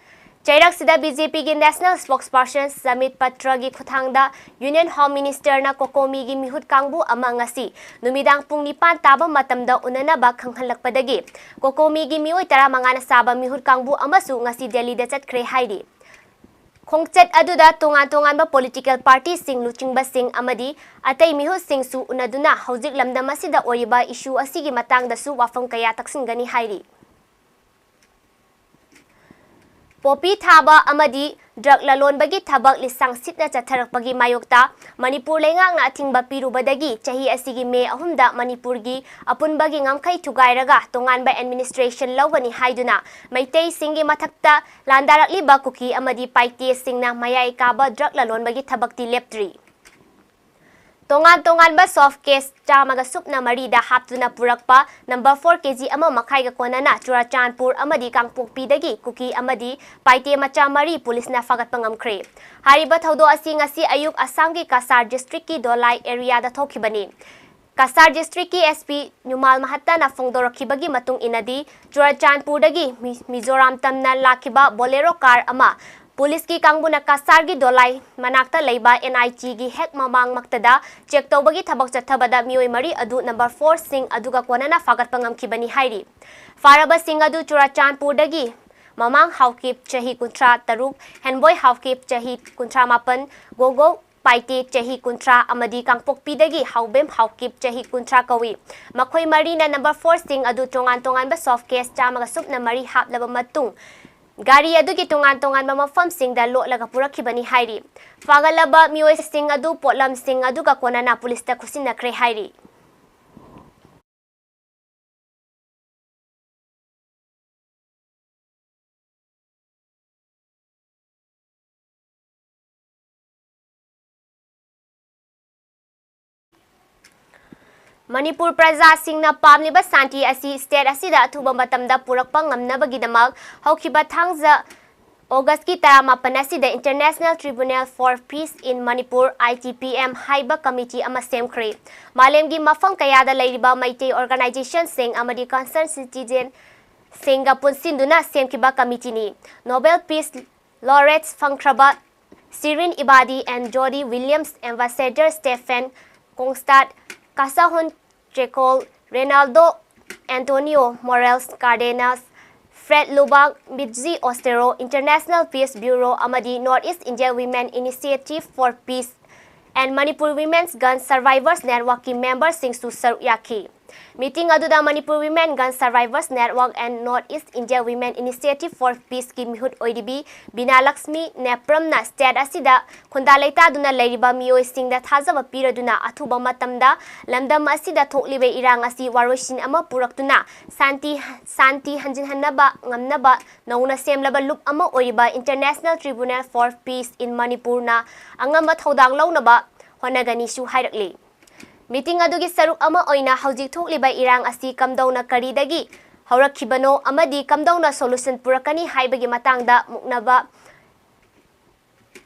ꯆꯩꯔꯛꯁꯤꯗ BJPꯒꯤ National Spokesperson ꯁꯃꯤꯠ ꯄꯇ꯭ꯔꯒꯤ ꯈꯨꯠꯊꯥꯡꯗ Union Home Ministerꯅ COCOMIꯒꯤ ꯃꯤꯍꯨꯠ ꯀꯥꯡꯕꯨ ꯑꯃ ꯉꯁꯤ ꯅꯨꯃꯤꯗꯥꯡ ꯄꯨꯡ ꯅꯤꯄꯥꯟ ꯇꯥꯕ ꯃꯇꯝꯗ ꯎꯅꯅꯕ ꯈꯪꯍꯜꯂꯛꯄꯗꯒꯤ, COCOMIꯒꯤ ꯃꯤꯑꯣꯏ ꯇꯔꯥꯃꯉꯥꯅ ꯁꯥꯕ ꯃꯤꯍꯨꯠ ꯀꯥꯡꯕꯨ ꯑꯃꯁꯨ ꯉꯁꯤ ꯗꯦꯜꯂꯤꯗ ꯆꯠꯈ꯭ꯔꯦ ꯍꯥꯏꯔꯤ꯫ ꯈꯣꯡꯆꯠ ꯑꯗꯨꯗ ꯇꯣꯉꯥꯟ ꯇꯣꯉꯥꯟꯕ political partyꯁꯤꯡ ꯂꯨꯆꯤꯡꯕꯁꯤꯡ ꯑꯃꯗꯤ ꯑꯇꯩ ꯃꯤꯍꯨꯠꯁꯤꯡꯁꯨ ꯎꯅꯗꯨꯅ ꯍꯧꯖꯤꯛ ꯂꯝꯗꯝ ꯑꯁꯤꯗ ꯑꯣꯏꯔꯤꯕ issue ꯑꯁꯤꯒꯤ ꯃꯇꯥꯡꯗꯁꯨ ꯋꯥꯐꯝ ꯀꯌꯥ ꯇꯛꯁꯤꯟꯒꯅꯤ ꯍꯥꯏꯔꯤ꯫ ꯄꯣꯄꯤ ꯊꯥꯕ ꯑꯃꯗꯤ drug ꯂꯂꯣꯟꯕꯒꯤ ꯊꯕꯛ ꯂꯤꯁꯥꯡ ꯁꯤꯠꯅ ꯆꯠꯊꯔꯛꯄꯒꯤ ꯃꯥꯌꯣꯛꯇ ꯃꯅꯤꯄꯨꯔ ꯂꯩꯉꯥꯛꯅ ꯑꯊꯤꯡꯕ ꯄꯤꯔꯨꯕꯗꯒꯤ ꯆꯍꯤ ꯑꯁꯤꯒꯤ ꯃꯦ ꯑꯍꯨꯝꯗ ꯃꯅꯤꯄꯨꯔꯒꯤ ꯑꯄꯨꯟꯕꯒꯤ ꯉꯝꯈꯩ ꯊꯨꯒꯥꯏꯔꯒ ꯇꯣꯉꯥꯟꯕ administration ꯂꯧꯒꯅꯤ ꯍꯥꯏꯗꯨꯅ ꯃꯩꯇꯩꯁꯤꯡꯒꯤ ꯃꯊꯛꯇ ꯂꯥꯟꯗꯥꯔꯛꯂꯤꯕ ꯀꯨꯀꯤ ꯑꯃꯗꯤ ꯄꯥꯏꯇꯦꯁꯤꯡꯅ ꯃꯌꯥꯏ ꯀꯥꯕ drug ꯂꯂꯣꯟꯕꯒꯤ ꯊꯕꯛꯇꯤ ꯂꯦꯞꯇ꯭ꯔꯤ꯫ ꯇꯣꯉꯥꯟ ꯇꯣꯉꯥꯟꯕ soft case ꯆꯥꯝꯃꯒ ꯁꯨꯞꯅ ꯃꯔꯤꯗ ꯍꯥꯞꯇꯨꯅ ꯄꯨꯔꯛꯄ number four KG ꯑꯃ ꯃꯈꯥꯏꯒ ꯀꯣꯟꯅꯅ ꯆꯨꯔꯆꯥꯟꯄꯨꯔ ꯑꯃꯗꯤ ꯀꯥꯡꯄꯣꯛꯄꯤꯗꯒꯤ ꯀꯨꯀꯤ ꯑꯃꯗꯤ ꯄꯥꯏꯇꯦ ꯃꯆꯥ ꯃꯔꯤ ꯄꯨꯂꯤꯁꯅ ꯐꯥꯒꯠꯄ ꯉꯝꯈ꯭ꯔꯦ꯫ ꯍꯥꯏꯔꯤꯕ ꯊꯧꯗꯣꯛ ꯑꯁꯤ ꯉꯁꯤ ꯑꯌꯨꯛ ꯑꯁꯥꯝꯒꯤ ꯀꯁꯥꯔ districtꯀꯤ ꯗꯣꯂꯥꯏ areaꯗ ꯊꯣꯛꯈꯤꯕꯅꯤ꯫ ꯀꯁꯥꯔ districtꯀꯤ SP ꯅꯨꯃꯥꯜ ꯃꯍꯠꯇꯅ ꯐꯣꯡꯗꯣꯔꯛꯈꯤꯕꯒꯤ ꯃꯇꯨꯡ ꯏꯟꯅꯗꯤ, ꯆꯨꯔꯆꯥꯟꯄꯨꯔꯗꯒꯤ ꯃꯤ-, ꯃꯤꯖꯣꯔꯥꯝ ꯇꯝꯅ ꯂꯥꯛꯈꯤꯕ Bolero car ꯑꯃ ꯄꯨꯂꯤꯁꯀꯤ ꯀꯥꯡꯕꯨꯅ ꯀꯁꯥꯔꯒꯤ ꯗꯣꯂꯥꯏ ꯃꯅꯥꯛꯇ ꯂꯩꯕ NITꯒꯤ ꯍꯦꯛ ꯃꯃꯥꯡꯃꯛꯇꯗ check ꯇꯧꯕꯒꯤ ꯊꯕꯛ ꯆꯠꯊꯕꯗ ꯃꯤꯑꯣꯏ ꯃꯔꯤ ꯑꯗꯨ number fourꯁꯤꯡ ꯑꯗꯨꯒ ꯀꯣꯟꯅꯅ ꯐꯥꯒꯠꯄ ꯉꯝꯈꯤꯕꯅꯤ ꯍꯥꯏꯔꯤ꯫ ꯐꯥꯔꯕꯁꯤꯡ ꯑꯗꯨ ꯆꯨꯔꯆꯥꯟꯄꯨꯔꯗꯒꯤ ꯃꯃꯥꯡ ꯍꯥꯎꯀꯤꯞ, ꯆꯍꯤ ꯀꯨꯟꯊ꯭ꯔꯥ ꯇꯔꯨꯛ, ꯍꯦꯟꯕꯣꯏ ꯍꯥꯎꯀꯤꯞ, ꯆꯍꯤ ꯀꯨꯟꯊ꯭ꯔꯥ ꯃꯥꯄꯟ, ꯒꯣꯒꯣ ꯄꯥꯏꯇꯦ, ꯆꯍꯤ ꯀꯨꯟꯊ꯭ꯔꯥ, ꯑꯃꯗꯤ ꯀꯥꯡꯄꯣꯛꯄꯤꯗꯒꯤ ꯍꯥꯎꯕꯦꯝ ꯍꯥꯎꯀꯤꯞ, ꯆꯍꯤ ꯀꯨꯟꯊ꯭ꯔꯥ ꯀꯧꯏ꯫ ꯃꯈꯣꯏ ꯃꯔꯤꯅ number fourꯁꯤꯡ ꯑꯗꯨ ꯇꯣꯉꯥꯟ ꯇꯣꯉꯥꯟꯕ soft case ꯆꯥꯝꯃꯒ ꯁꯨꯞꯅ ꯃꯔꯤ ꯍꯥꯞꯂꯕ ꯃꯇꯨꯡ, ꯒꯥꯔꯤ ꯑꯗꯨꯒꯤ ꯇꯣꯉꯥꯟ ꯇꯣꯉꯥꯟꯕ ꯃꯐꯝꯁꯤꯡꯗ ꯂꯣꯠꯂꯒ ꯄꯨꯔꯛꯈꯤꯕꯅꯤ ꯍꯥꯏꯔꯤ꯫ ꯐꯥꯒꯠꯂꯕ ꯃꯤꯑꯣꯏꯁꯤꯡ ꯑꯗꯨ ꯄꯣꯠꯂꯝꯁꯤꯡ ꯑꯗꯨꯒ ꯀꯣꯟꯅꯅ ꯄꯨꯂꯤꯁꯇ ꯈꯨꯠꯁꯤꯟꯅꯈ꯭ꯔꯦ ꯍꯥꯏꯔꯤ꯫ ꯃꯅꯤꯄꯨꯔ ꯄ꯭ꯔꯖꯥꯁꯤꯡꯅ ꯄꯥꯝꯂꯤꯕ ꯁꯥꯟꯇꯤ ꯑꯁꯤ ꯁ꯭ꯇꯦꯠ ꯑꯁꯤꯗ ꯑꯊꯨꯕ ꯃꯇꯝꯗ ꯄꯨꯔꯛꯄ ꯉꯝꯅꯕꯒꯤꯗꯃꯛ ꯍꯧꯈꯤꯕ ꯊꯥꯡꯖ ꯑꯣꯒꯁꯀꯤ ꯇꯔꯥꯃꯥꯄꯟ ꯑꯁꯤꯗ International Tribunal for Peace in Manipur, I T P M, ꯍꯥꯏꯕ ꯀꯃꯤꯇꯤ ꯑꯃ ꯁꯦꯝꯈ꯭ꯔꯦ꯫ ꯃꯥꯂꯦꯝꯒꯤ ꯃꯐꯝ ꯀꯌꯥꯗ ꯂꯩꯔꯤꯕ ꯃꯩꯇꯩ organization ꯁꯤꯡ ꯑꯃꯗꯤ concerned citizen ꯁꯤꯡꯒ ꯄꯨꯟꯁꯤꯟꯗꯨꯅ ꯁꯦꯝꯈꯤꯕ ꯀꯃꯤꯇꯤꯅꯤ꯫ Nobel Peace Laureates ꯐꯪꯈ꯭ꯔꯕ Shirin Ebadi and Jodi Williams, Ambassador Stephen Kongstad, Kasahun Chekol, Reynaldo Antonio Morales Cardenas, Fred Lubak, Mitzi Ostero, International Peace Bureau ꯑꯃꯗꯤ North East India Women Initiative for Peace and Manipur Women's Gun Survivors Network ꯀꯤ member ꯁꯤꯡꯁꯨ ꯁꯔꯨꯛ ꯌꯥꯈꯤ꯫ Meeting ꯑꯗꯨꯗ Manipur Women Gun Survivors Network and North East India Women Initiative for Peace ꯀꯤ ꯃꯤꯍꯨꯠ ꯑꯣꯏꯔꯤꯕꯤ ꯕꯤꯅꯥ Lakshmi ꯅꯦꯄ꯭ꯔꯝꯅ state ꯑꯁꯤꯗ ꯈꯨꯟꯗꯥ ꯂꯩꯇꯥꯗꯨꯅ ꯂꯩꯔꯤꯕ ꯃꯤꯑꯣꯏꯁꯤꯡꯗ ꯊꯥꯖꯕ ꯄꯤꯔꯗꯨꯅ ꯑꯊꯨꯕ ꯃꯇꯝꯗ ꯂꯝꯗꯝ ꯑꯁꯤꯗ ꯊꯣꯛꯂꯤꯕ ꯏꯔꯥꯡ ꯑꯁꯤ ꯋꯥꯔꯣꯏꯁꯤꯟ ꯑꯃ ꯄꯨꯔꯛꯇꯨꯅ ꯁꯥꯟꯇꯤ, ꯁꯥꯟꯇꯤ ꯍꯟꯖꯤꯟꯍꯟꯅꯕ ꯉꯝꯅꯕ ꯅꯧꯅ ꯁꯦꯝꯂꯕ ꯂꯨꯞ ꯑꯃ ꯑꯣꯏꯔꯤꯕ International Tribunal for Peace in Manipur ꯅ ꯑꯉꯝꯕ ꯊꯧꯗꯥꯡ ꯂꯧꯅꯕ ꯍꯣꯠꯅꯒꯅꯤꯁꯨ ꯍꯥꯏꯔꯛꯂꯤ꯫ Meeting ꯑꯗꯨꯒꯤ ꯁꯔꯨꯛ ꯑꯃ ꯑꯣꯏꯅ ꯍꯧꯖꯤꯛ ꯊꯣꯛꯂꯤꯕ ꯏꯔꯥꯡ ꯑꯁꯤ ꯀꯝꯗꯧꯅ ꯀꯔꯤꯗꯒꯤ ꯍꯧꯔꯛꯈꯤꯕꯅꯣ ꯑꯃꯗꯤ ꯀꯝꯗꯧꯅ solution ꯄꯨꯔꯛꯀꯅꯤ ꯍꯥꯏꯕꯒꯤ ꯃꯇꯥꯡꯗ ꯃꯨꯛꯅꯕ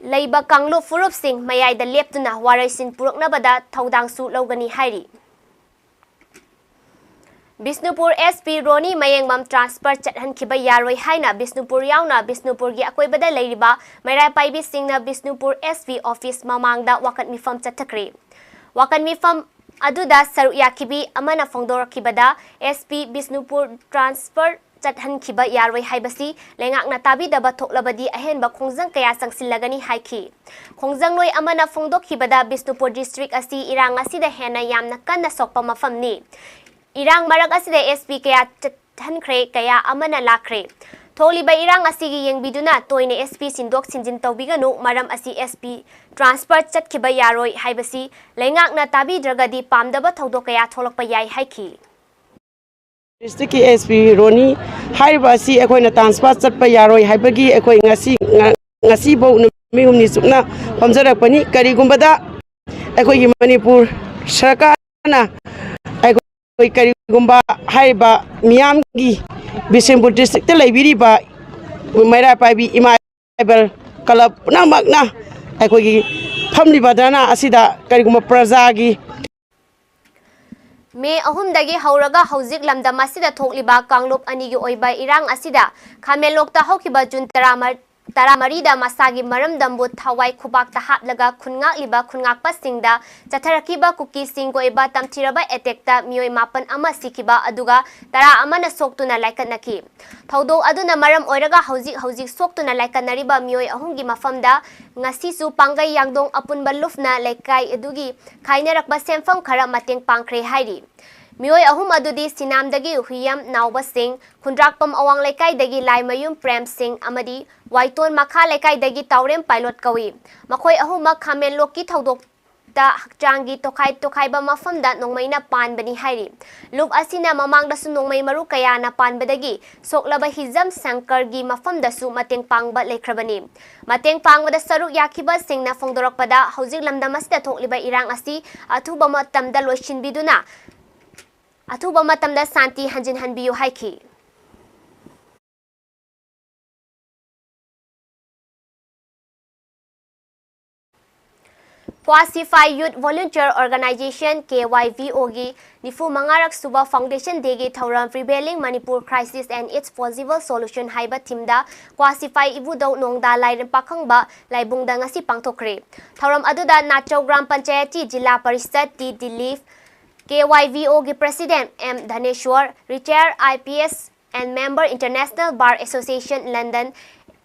ꯂꯩꯕ ꯀꯥꯡꯂꯨꯞ ꯐꯨꯔꯨꯞꯁꯤꯡ ꯃꯌꯥꯏꯗ ꯂꯦꯞꯇꯨꯅ ꯋꯥꯔꯩꯁꯤꯟ ꯄꯨꯔꯛꯅꯕꯗ ꯊꯧꯗꯥꯡꯁꯨ ꯂꯧꯒꯅꯤ ꯍꯥꯏꯔꯤ꯫ ꯕꯤꯁꯅꯨꯄꯨꯔ S P ꯔꯣꯅꯤ ꯃꯌꯦꯡꯕꯝ transfer ꯆꯠꯍꯟꯈꯤꯕ ꯌꯥꯔꯣꯏ ꯍꯥꯏꯅ ꯕꯤꯁꯅꯨꯄꯨꯔ ꯌꯥꯎꯅ ꯕꯤꯁꯅꯨꯄꯨꯔꯒꯤ ꯑꯀꯣꯏꯕꯗ ꯂꯩꯔꯤꯕ ꯃꯩꯔꯥ ꯄꯥꯏꯕꯤꯁꯤꯡꯅ ꯕꯤꯁꯅꯨꯄꯨꯔ S P office ꯃꯃꯥꯡꯗ ꯋꯥꯀꯠ ꯃꯤꯐꯝ ꯆꯠꯊꯈ꯭ꯔꯦ꯫ ꯋꯥꯀꯠ ꯃꯤꯐꯝ ꯑꯗꯨꯗ ꯁꯔꯨꯛ ꯌꯥꯈꯤꯕꯤ ꯑꯃꯅ ꯐꯣꯡꯗꯣꯔꯛꯈꯤꯕꯗ, S P ꯕꯤꯁꯅꯨꯄꯨꯔ transfer ꯆꯠꯍꯟꯈꯤꯕ ꯌꯥꯔꯣꯏ ꯍꯥꯏꯕꯁꯤ ꯂꯩꯉꯥꯛꯅ ꯇꯥꯕꯤꯗꯕ ꯊꯣꯛꯂꯕꯗꯤ ꯑꯍꯦꯟꯕ ꯈꯣꯡꯖꯪ ꯀꯌꯥ ꯆꯪꯁꯤꯜꯂꯒꯅꯤ ꯍꯥꯏꯈꯤ꯫ ꯈꯣꯡꯖꯪꯂꯣꯏ ꯑꯃꯅ ꯐꯣꯡꯗꯣꯛꯈꯤꯕꯗ, ꯕꯤꯁꯅꯨꯄꯨꯔ district ꯑꯁꯤ ꯏꯔꯥꯡ ꯑꯁꯤꯗ ꯍꯦꯟꯅ ꯌꯥꯝꯅ ꯀꯟꯅ ꯁꯣꯛꯄ ꯃꯐꯝꯅꯤ꯫ ꯏꯔꯥꯡ ꯃꯔꯛ ꯑꯁꯤꯗ S P ꯀꯌꯥ ꯆꯠꯍꯟꯈ꯭ꯔꯦ, ꯀꯌꯥ ꯑꯃꯅ ꯂꯥꯛꯈ꯭ꯔꯦ꯫ ꯊꯣꯛꯂꯤꯕ ꯏꯔꯥꯡ ꯑꯁꯤꯒꯤ ꯌꯦꯡꯕꯤꯗꯨꯅ ꯇꯣꯏꯅ S P ꯁꯤꯟꯗꯣꯛ ꯁꯤꯟꯖꯤꯟ ꯇꯧꯕꯤꯒꯅꯨ, ꯃꯔꯝ ꯑꯁꯤ S P transfer ꯆꯠꯈꯤꯕ ꯌꯥꯔꯣꯏ ꯍꯥꯏꯕꯁꯤ ꯂꯩꯉꯥꯛꯅ ꯇꯥꯕꯤꯗ꯭ꯔꯒꯗꯤ ꯄꯥꯝꯗꯕ ꯊꯧꯗꯣꯛ ꯀꯌꯥ ꯊꯣꯛꯂꯛꯄ ꯌꯥꯏ ꯍꯥꯏꯈꯤ꯫ District ꯀꯤ S P ꯔꯣꯅꯤ ꯍꯥꯏꯔꯤꯕ ꯑꯁꯤ ꯑꯩꯈꯣꯏꯅ transfer ꯆꯠꯄ ꯌꯥꯔꯣꯏ ꯍꯥꯏꯕꯒꯤ ꯑꯩꯈꯣꯏ ꯉꯁꯤ, ꯉ-, ꯉꯁꯤꯐꯧ ꯅꯨꯃꯤꯠ ꯍꯨꯝꯅꯤ ꯆꯨꯞꯅ ꯐꯝꯖꯔꯛꯄꯅꯤ꯫ ꯀꯔꯤꯒꯨꯝꯕꯗ ꯑꯩꯈꯣꯏꯒꯤ ꯃꯅꯤꯄꯨꯔ ꯁꯔꯀꯥꯔꯅ ꯑꯩꯈꯣꯏ ꯀꯔꯤꯒꯨꯝꯕ ꯍꯥꯏꯔꯤꯕ ꯃꯤꯌꯥꯝꯒꯤ, ꯕꯤꯁꯦꯝꯄꯨꯔ ꯗꯤꯁꯇ꯭ꯔꯤꯛꯇ ꯂꯩꯕꯤꯔꯤꯕ ꯃꯩꯔꯥ ꯄꯥꯏꯕꯤ ꯏꯃꯥ ꯇ꯭ꯔꯥꯏꯕꯦꯜ ꯀ꯭ꯂꯕ ꯄꯨꯝꯅꯃꯛꯅ ꯑꯩꯈꯣꯏꯒꯤ ꯐꯝꯂꯤꯕ ꯙꯔꯅꯥ ꯑꯁꯤꯗ ꯀꯔꯤꯒꯨꯝꯕ ꯄ꯭ꯔꯖꯥꯒꯤ ꯃꯦ ꯑꯍꯨꯝꯗꯒꯤ ꯍꯧꯔꯒ ꯍꯧꯖꯤꯛ ꯂꯝꯗꯝ ꯑꯁꯤꯗ ꯊꯣꯛꯂꯤꯕ ꯀꯥꯡꯂꯨꯞ ꯑꯅꯤꯒꯤ ꯑꯣꯏꯕ ꯏꯔꯥꯡ ꯑꯁꯤꯗ ꯈꯥꯃꯦꯟꯂꯣꯛꯇ ꯍꯧꯈꯤꯕ ꯖꯨꯟ ꯇꯔꯥꯃꯔꯤꯗ ꯃꯁꯥꯒꯤ ꯃꯔꯝꯗꯝꯕꯨ ꯊꯋꯥꯏ ꯈꯨꯕꯥꯛꯇ ꯍꯥꯞꯂꯒ ꯈꯨꯟꯉꯥꯛꯂꯤꯕ ꯈꯨꯟꯉꯥꯛꯄꯁꯤꯡꯗ ꯆꯠꯊꯔꯛꯈꯤꯕ ꯀꯨꯀꯤꯁꯤꯡꯒꯤ ꯑꯣꯏꯕ ꯇꯝꯊꯤꯔꯕ ꯑꯦꯇꯦꯛꯇ ꯃꯤꯑꯣꯏ ꯃꯥꯄꯟ ꯑꯃ ꯁꯤꯈꯤꯕ ꯑꯗꯨꯒ ꯇꯔꯥ ꯑꯃꯅ ꯁꯣꯛꯇꯨꯅ ꯂꯥꯏꯀꯠꯅꯈꯤ꯫ ꯊꯧꯗꯣꯛ ꯑꯗꯨꯅ ꯃꯔꯝ ꯑꯣꯏꯔꯒ ꯍꯧꯖꯤꯛ ꯍꯧꯖꯤꯛ ꯁꯣꯛꯇꯨꯅ ꯂꯥꯏꯀꯠꯅꯔꯤꯕ ꯃꯤꯑꯣꯏ ꯑꯍꯨꯝꯒꯤ ꯃꯐꯝꯗ ꯉꯁꯤꯁꯨ ꯄꯥꯡꯒꯩ ꯌꯥꯡꯗꯣꯡ ꯑꯄꯨꯟꯕ ꯂꯨꯞꯅ ꯂꯩꯀꯥꯏ ꯑꯗꯨꯒꯤ ꯈꯥꯏꯅꯔꯛꯄ ꯁꯦꯟꯐꯝ ꯈꯔ ꯃꯇꯦꯡ ꯄꯥꯡꯈ꯭ꯔꯦ ꯍꯥꯏꯔꯤ꯫ ꯃꯤꯑꯣꯏ ꯑꯍꯨꯝ ꯑꯗꯨꯗꯤ ꯁꯤꯅꯥꯝꯗꯒꯤ ꯍꯨꯏꯌꯝ ꯅꯥꯎꯕꯁꯤꯡ, ꯈꯨꯟꯗ꯭ꯔꯥꯛꯄꯝ ꯑꯋꯥꯡ ꯂꯩꯀꯥꯏꯗꯒꯤ ꯂꯥꯏꯃꯌꯨꯝ ꯄ꯭ꯔꯦꯝ ꯁꯤꯡ ꯑꯃꯗꯤ ꯋꯥꯏꯇꯣꯟ ꯃꯈꯥ ꯂꯩꯀꯥꯏꯗꯒꯤ ꯇꯥꯎꯔꯦꯝ ꯄꯥꯏꯂꯣꯠ ꯀꯧꯏ꯫ ꯃꯈꯣꯏ ꯑꯍꯨꯝꯃꯛ ꯈꯥꯃꯦꯟꯂꯣꯛꯀꯤ ꯊꯧꯗꯣꯛꯇ ꯍꯛꯆꯥꯡꯒꯤ ꯇꯣꯈꯥꯏ ꯇꯣꯈꯥꯏꯕ ꯃꯐꯝꯗ ꯅꯣꯡꯃꯩꯅ ꯄꯥꯟꯕꯅꯤ ꯍꯥꯏꯔꯤ꯫ ꯂꯨꯞ ꯑꯁꯤꯅ ꯃꯃꯥꯡꯗꯁꯨ ꯅꯣꯡꯃꯩ ꯃꯔꯨ ꯀꯌꯥꯅ ꯄꯥꯟꯕꯗꯒꯤ ꯁꯣꯛꯂꯕ ꯍꯤꯖꯝ ꯁꯪꯀꯔꯒꯤ ꯃꯐꯝꯗꯁꯨ ꯃꯇꯦꯡ ꯄꯥꯡꯕ ꯂꯩꯈ꯭ꯔꯕꯅꯤ꯫ ꯃꯇꯦꯡ ꯄꯥꯡꯕꯗ ꯁꯔꯨꯛ ꯌꯥꯈꯤꯕꯁꯤꯡꯅ ꯐꯣꯡꯗꯣꯔꯛꯄꯗ ꯍꯧꯖꯤꯛ ꯂꯝꯗꯝ ꯑꯁꯤꯗ ꯊꯣꯛꯂꯤꯕ ꯏꯔꯥꯡ ꯑꯁꯤ ꯑꯊꯨꯕ ꯃꯇꯝꯗ ꯂꯣꯏꯁꯤꯟꯕꯤꯗꯨꯅ ꯑꯊꯨꯕ ꯃꯇꯝꯗ ꯁꯥꯟꯇꯤ ꯍꯟꯖꯤꯟꯍꯟꯕꯤꯌꯨ ꯍꯥꯏꯈꯤ꯫ Quasify Youth Volunteer Organization, K Y V O ꯒꯤ ꯅꯤꯐꯨ ꯃꯉꯥꯔꯛ ꯁꯨꯕ Foundation Day ꯒꯤ ꯊꯧꯔꯝ Prevailing Manipur Crisis and Its Possible Solution ꯍꯥꯏꯕ theme ꯗ Quasify ꯏꯕꯨꯙꯧ ꯅꯣꯡꯗꯥ ꯂꯥꯏꯔꯦꯝ ꯄꯥꯈꯪꯕ ꯂꯥꯏꯕꯨꯡꯗ ꯉꯁꯤ ꯄꯥꯡꯊꯣꯛꯈ꯭ꯔꯦ꯫ ꯊꯧꯔꯝ ꯑꯗꯨꯗ ꯅꯥꯆꯧ ꯒ꯭ꯔꯥꯝ ꯄꯟꯆꯥꯌꯠꯀꯤ Zila Parishad T Dilip, K Y V O ꯒꯤ President M Dhaneshwar, Retired I P S and Member International Bar Association London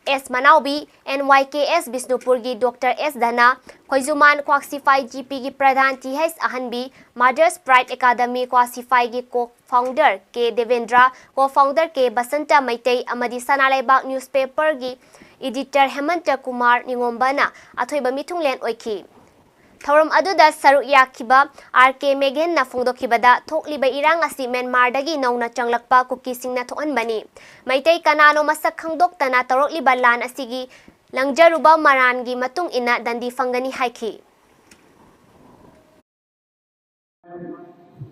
S Manaobi, N Y K S ꯕꯤꯁꯅꯨꯄꯨꯔꯒꯤ doctor S Dhana, Khoijuman Kwakshiphai G ꯄꯤꯒꯤ Pradhan T H Ahanbi, Mother's Pride Academy ꯀ꯭ꯋꯥꯛꯁꯤꯐꯥꯏꯒꯤ co-founder K Debendra, co-founder K Basanta Meitei ꯑꯃꯗꯤ Sanaleibak newspaper ꯒꯤ editor ꯍꯦꯃꯟꯇ Kumar ꯅꯤꯉꯣꯝꯕꯅ ꯑꯊꯣꯏꯕ ꯃꯤꯊꯨꯡꯂꯦꯟ ꯑꯣꯏꯈꯤ꯫ ꯊꯧꯔꯝ ꯑꯗꯨꯗ ꯁꯔꯨꯛ ꯌꯥꯈꯤꯕ ꯑꯥꯔ ꯀꯦ ꯃꯦꯒꯦꯟꯅ ꯐꯣꯡꯗꯣꯛꯈꯤꯕꯗ, ꯊꯣꯛꯂꯤꯕ ꯏꯔꯥꯡ ꯑꯁꯤ ꯃ꯭ꯌꯥꯟꯃꯥꯔꯗꯒꯤ ꯅꯧꯅ ꯆꯪꯂꯛꯄ ꯀꯨꯀꯤꯁꯤꯡꯅ ꯊꯣꯛꯍꯟꯕꯅꯤ꯫ ꯃꯩꯇꯩ ꯀꯅꯥꯅꯣ ꯃꯁꯛ ꯈꯪꯗꯣꯛꯇꯅ ꯇꯧꯔꯛꯂꯤꯕ ꯂꯥꯟ ꯑꯁꯤꯒꯤ ꯂꯪꯖꯔꯨꯕ ꯃꯔꯥꯟꯒꯤ ꯃꯇꯨꯡ ꯏꯟꯅ ꯗꯟꯗꯤ ꯐꯪꯒꯅꯤ ꯍꯥꯏꯈꯤ꯫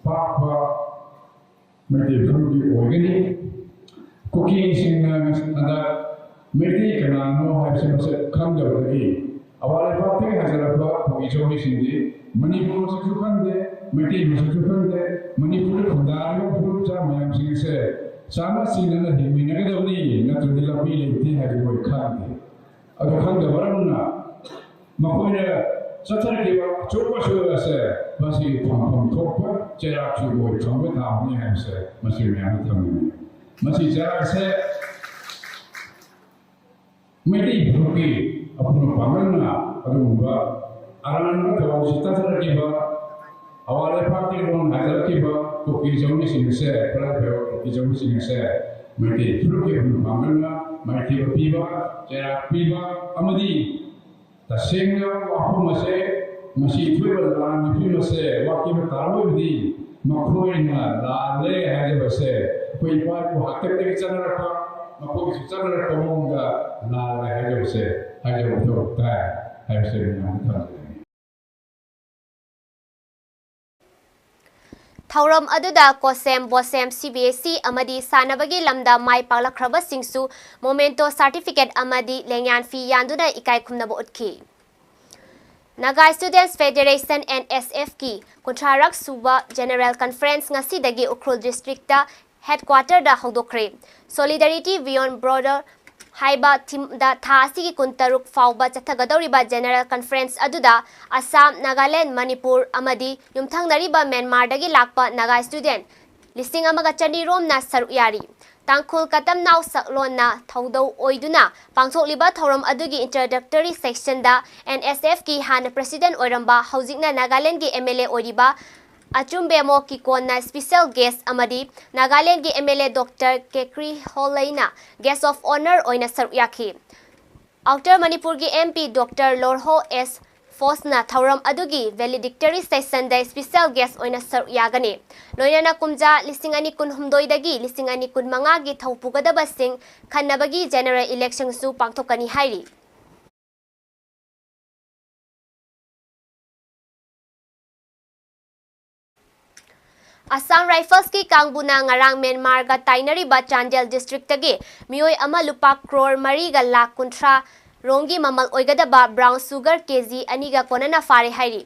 ꯄꯥꯛꯄ ꯃꯩꯇꯩ ꯐꯨꯔꯨꯞꯀꯤ ꯑꯣꯏꯒꯅꯤ꯫ ꯀꯨꯀꯤꯁꯤꯡꯅ ꯍꯟꯗꯛ ꯃꯩꯇꯩ ꯀꯅꯥꯅꯣ ꯍꯥꯏꯕꯁꯤ ꯃꯁꯛ ꯈꯪꯗꯕꯗꯒꯤ ꯑꯋꯥ ꯂꯩꯄꯥꯛꯇꯒꯤ ꯍꯥꯏꯖꯔꯛꯄ ꯀꯨꯀꯤ ꯆꯧꯃꯤꯁꯤꯡꯗꯤ ꯃꯅꯤꯄꯨꯔ ꯃꯁꯛꯁꯨ ꯈꯪꯗꯦ, ꯃꯩꯇꯩ ꯃꯁꯛꯁꯨ ꯈꯪꯗꯦ꯫ ꯃꯅꯤꯄꯨꯔꯗ ꯈꯨꯟꯗꯥꯔꯤꯕ ꯐꯨꯔꯨꯞ ꯆꯥ ꯃꯌꯥꯝꯁꯤꯡ ꯑꯁꯦ ꯆꯥꯟꯅ ꯆꯤꯟꯅꯅ ꯍꯤꯡꯃꯤꯟꯅꯒꯗꯕꯅꯤ, ꯅꯠꯇ꯭ꯔꯗꯤ ꯂꯝꯕꯤ ꯂꯩꯇꯦ ꯍꯥꯏꯕꯗꯤ ꯃꯣꯏ ꯈꯪꯗꯦ꯫ ꯑꯗꯨ ꯈꯪꯗꯕ ꯃꯔꯝꯅ ꯃꯈꯣꯏꯅ ꯆꯠꯊꯔꯛꯈꯤꯕ ꯑꯆꯧꯕ ꯑꯁꯣꯏꯕ ꯑꯁꯦ ꯃꯁꯤꯒꯤ ꯐꯪꯐꯝ ꯊꯣꯛꯄ ꯆꯩꯔꯥꯛꯁꯨ ꯃꯣꯏ ꯐꯪꯕ ꯇꯥꯕꯅꯤ ꯍꯥꯏꯕꯁꯦ ꯃꯁꯤ ꯃꯌꯥꯝꯗ ꯊꯝꯅꯤꯡꯉꯤ꯫ ꯃꯁꯤ ꯆꯩꯔꯥꯛ ꯑꯁꯦ ꯃꯩꯇꯩ ꯐꯨꯔꯨꯞꯀꯤ ꯑꯄꯨꯟꯕ ꯄꯥꯡꯒꯜꯅ ꯑꯗꯨꯒꯨꯝꯕ ꯑꯔꯥꯟꯕ ꯊꯧꯑꯣꯡꯁꯤ ꯆꯠꯊꯔꯛꯈꯤꯕ, ꯑꯋꯥ ꯂꯩꯄꯥꯛꯀꯤ ꯂꯣꯟ ꯍꯥꯏꯖꯔꯛꯈꯤꯕ ꯀꯨꯀꯤ ꯆꯧꯃꯤꯁꯤꯡ ꯑꯁꯦ, ꯄ꯭ꯔꯖꯥ ꯀꯨꯀꯤ ꯆꯧꯃꯤꯁꯤꯡ ꯑꯁꯦ ꯃꯩꯇꯩ ꯐꯨꯔꯨꯞꯀꯤ ꯑꯄꯨꯟꯕ ꯄꯥꯡꯒꯜꯅ ꯃꯥꯏꯊꯤꯕ ꯄꯤꯕ, ꯆꯩꯔꯥꯛ ꯄꯤꯕ ꯑꯃꯗꯤ ꯇꯁꯦꯡꯅ ꯋꯥꯐꯝ ꯑꯁꯦ, ꯉꯁꯤ ꯊꯣꯛꯏꯕ ꯂꯥꯟꯒꯤ ꯐꯤꯕꯝ ꯑꯁꯦ ꯋꯥꯈꯤꯕ ꯇꯥꯔꯕꯗꯤ ꯃꯈꯣꯏꯅ ꯂꯥꯜꯂꯦ ꯍꯥꯏꯖꯕꯁꯦ ꯑꯩꯈꯣꯏ ꯏꯄꯥ ꯏꯄꯨ ꯍꯥꯛꯇꯛꯇꯒꯤ ꯆꯠꯅꯔꯛꯄ, ꯃꯈꯣꯏꯒꯤꯁꯨ ꯆꯠꯅꯔꯛꯄ ꯃꯑꯣꯡꯗ ꯂꯥꯜꯂꯦ ꯍꯥꯏꯖꯕꯁꯦ ꯍꯥꯏꯖꯕ ꯃꯊꯧ ꯇꯥꯏ ꯍꯥꯏꯕꯁꯦ ꯃꯌꯥꯝꯗ ꯊꯝꯖꯅꯤꯡꯏ꯫ ꯊꯧꯔꯝ ꯑꯗꯨꯗ ꯀꯣꯁꯦꯝ, ꯕꯣꯁꯦꯝ, ꯁꯤ ꯕꯤ ꯑꯦꯁ ꯏ ꯑꯃꯗꯤ ꯁꯥꯟꯅꯕꯒꯤ ꯂꯝꯗ ꯃꯥꯏ ꯄꯥꯛꯂꯛꯈ꯭ꯔꯕꯁꯤꯡꯁꯨ ꯃꯣꯃꯦꯟꯇꯣ ꯁꯥꯔꯇꯤꯐꯤꯀꯦꯠ ꯑꯃꯗꯤ ꯂꯦꯡꯌꯥꯟ ꯐꯤ ꯌꯥꯟꯗꯨꯅ ꯏꯀꯥꯏ ꯈꯨꯝꯅꯕ ꯎꯠꯈꯤ꯫ Naga Students Federation, N S F ꯀꯤ ꯀꯨꯟꯊ꯭ꯔꯥꯔꯛ ꯁꯨꯕ General Conference ꯉꯁꯤꯗꯒꯤ ꯎꯈ꯭ꯔꯨꯜ district ꯇ headquarter ꯗ ꯍꯧꯗꯣꯛꯈ꯭ꯔꯦ꯫ Solidarity Beyond Border ꯍꯥꯏꯕ theme ꯗ ꯊꯥ ꯑꯁꯤꯒꯤ ꯀꯨꯟꯇꯔꯨꯛ ꯐꯥꯎꯕ ꯆꯠꯊꯒꯗꯧꯔꯤꯕ General Conference ꯑꯗꯨꯗ ꯑꯁꯥꯝ, ꯅꯥꯒꯥꯂꯦꯟ, ꯃꯅꯤꯄꯨꯔ ꯑꯃꯗꯤ ꯌꯨꯝꯊꯪꯅꯔꯤꯕ ꯃ꯭ꯌꯥꯟꯃꯥꯔꯗꯒꯤ ꯂꯥꯛꯄ ꯅꯥꯒꯥ student ꯂꯤꯁꯤꯡ ꯑꯃꯒ ꯆꯅꯤ ꯔꯣꯝꯅ ꯁꯔꯨꯛ ꯌꯥꯔꯤ꯫ ꯇꯥꯡꯈꯨꯜ ꯀꯇꯝꯅꯥꯎ ꯁꯛꯂꯣꯟꯅ ꯊꯧꯗꯧ ꯑꯣꯏꯗꯨꯅ ꯄꯥꯡꯊꯣꯛꯂꯤꯕ ꯊꯧꯔꯝ ꯑꯗꯨꯒꯤ introductory section ꯗ N S F ꯀꯤ ꯍꯥꯟꯅ president ꯑꯣꯏꯔꯝꯕ, ꯍꯧꯖꯤꯛꯅ ꯅꯥꯒꯥꯂꯦꯟꯒꯤ M L A ꯑꯣꯏꯔꯤꯕ ꯑꯆꯨꯝꯕꯦꯃꯣ ꯀꯤꯀꯣꯟꯅ special guest ꯑꯃꯗꯤ ꯅꯥꯒꯥꯂꯦꯟꯒꯤ M L A Doctor ꯀꯦꯀ꯭ꯔꯤ ꯍꯣꯂꯩꯅ guest of honour ꯑꯣꯏꯅ ꯁꯔꯨꯛ ꯌꯥꯈꯤ꯫ Outer ꯃꯅꯤꯄꯨꯔꯒꯤ M P Doctor ꯂꯣꯔꯍꯣ ꯑꯦꯁ ꯐꯣꯁꯅ ꯊꯧꯔꯝ ꯑꯗꯨꯒꯤ valedictory session ꯗ special guest ꯑꯣꯏꯅ ꯁꯔꯨꯛ ꯌꯥꯒꯅꯤ꯫ ꯂꯣꯏꯅꯅ ꯀꯨꯝꯖꯥ ꯂꯤꯁꯤꯡ ꯑꯅꯤ ꯀꯨꯟꯍꯨꯝꯗꯣꯏꯗꯒꯤ ꯂꯤꯁꯤꯡ ꯑꯅꯤ ꯀꯨꯟꯃꯉꯥꯒꯤ ꯊꯧꯄꯨꯒꯗꯕꯁꯤꯡ ꯈꯟꯅꯕꯒꯤ general election ꯁꯨ ꯄꯥꯡꯊꯣꯛꯀꯅꯤ ꯍꯥꯏꯔꯤ꯫ Assam Riflesꯀꯤ ꯀꯥꯡꯕꯨꯅ ꯉꯔꯥꯡ ꯃ꯭ꯌꯥꯟꯃꯥꯔꯒ ꯇꯥꯏꯅꯔꯤꯕ ꯆꯥꯟꯗꯦꯜ districtꯇꯒꯤ ꯃꯤꯑꯣꯏ ꯑꯃ ꯂꯨꯄꯥ ꯀ꯭ꯔꯣꯔ ꯃꯔꯤꯒ ꯂꯥꯈ ꯀꯨꯟꯊ꯭ꯔꯥ ꯔꯣꯝꯒꯤ ꯃꯃꯜ ꯑꯣꯏꯒꯗꯕ brown sugar ꯀꯦ ꯖꯤ ꯑꯅꯤꯒ ꯀꯣꯟꯅꯅ ꯐꯥꯔꯦ ꯍꯥꯏꯔꯤ꯫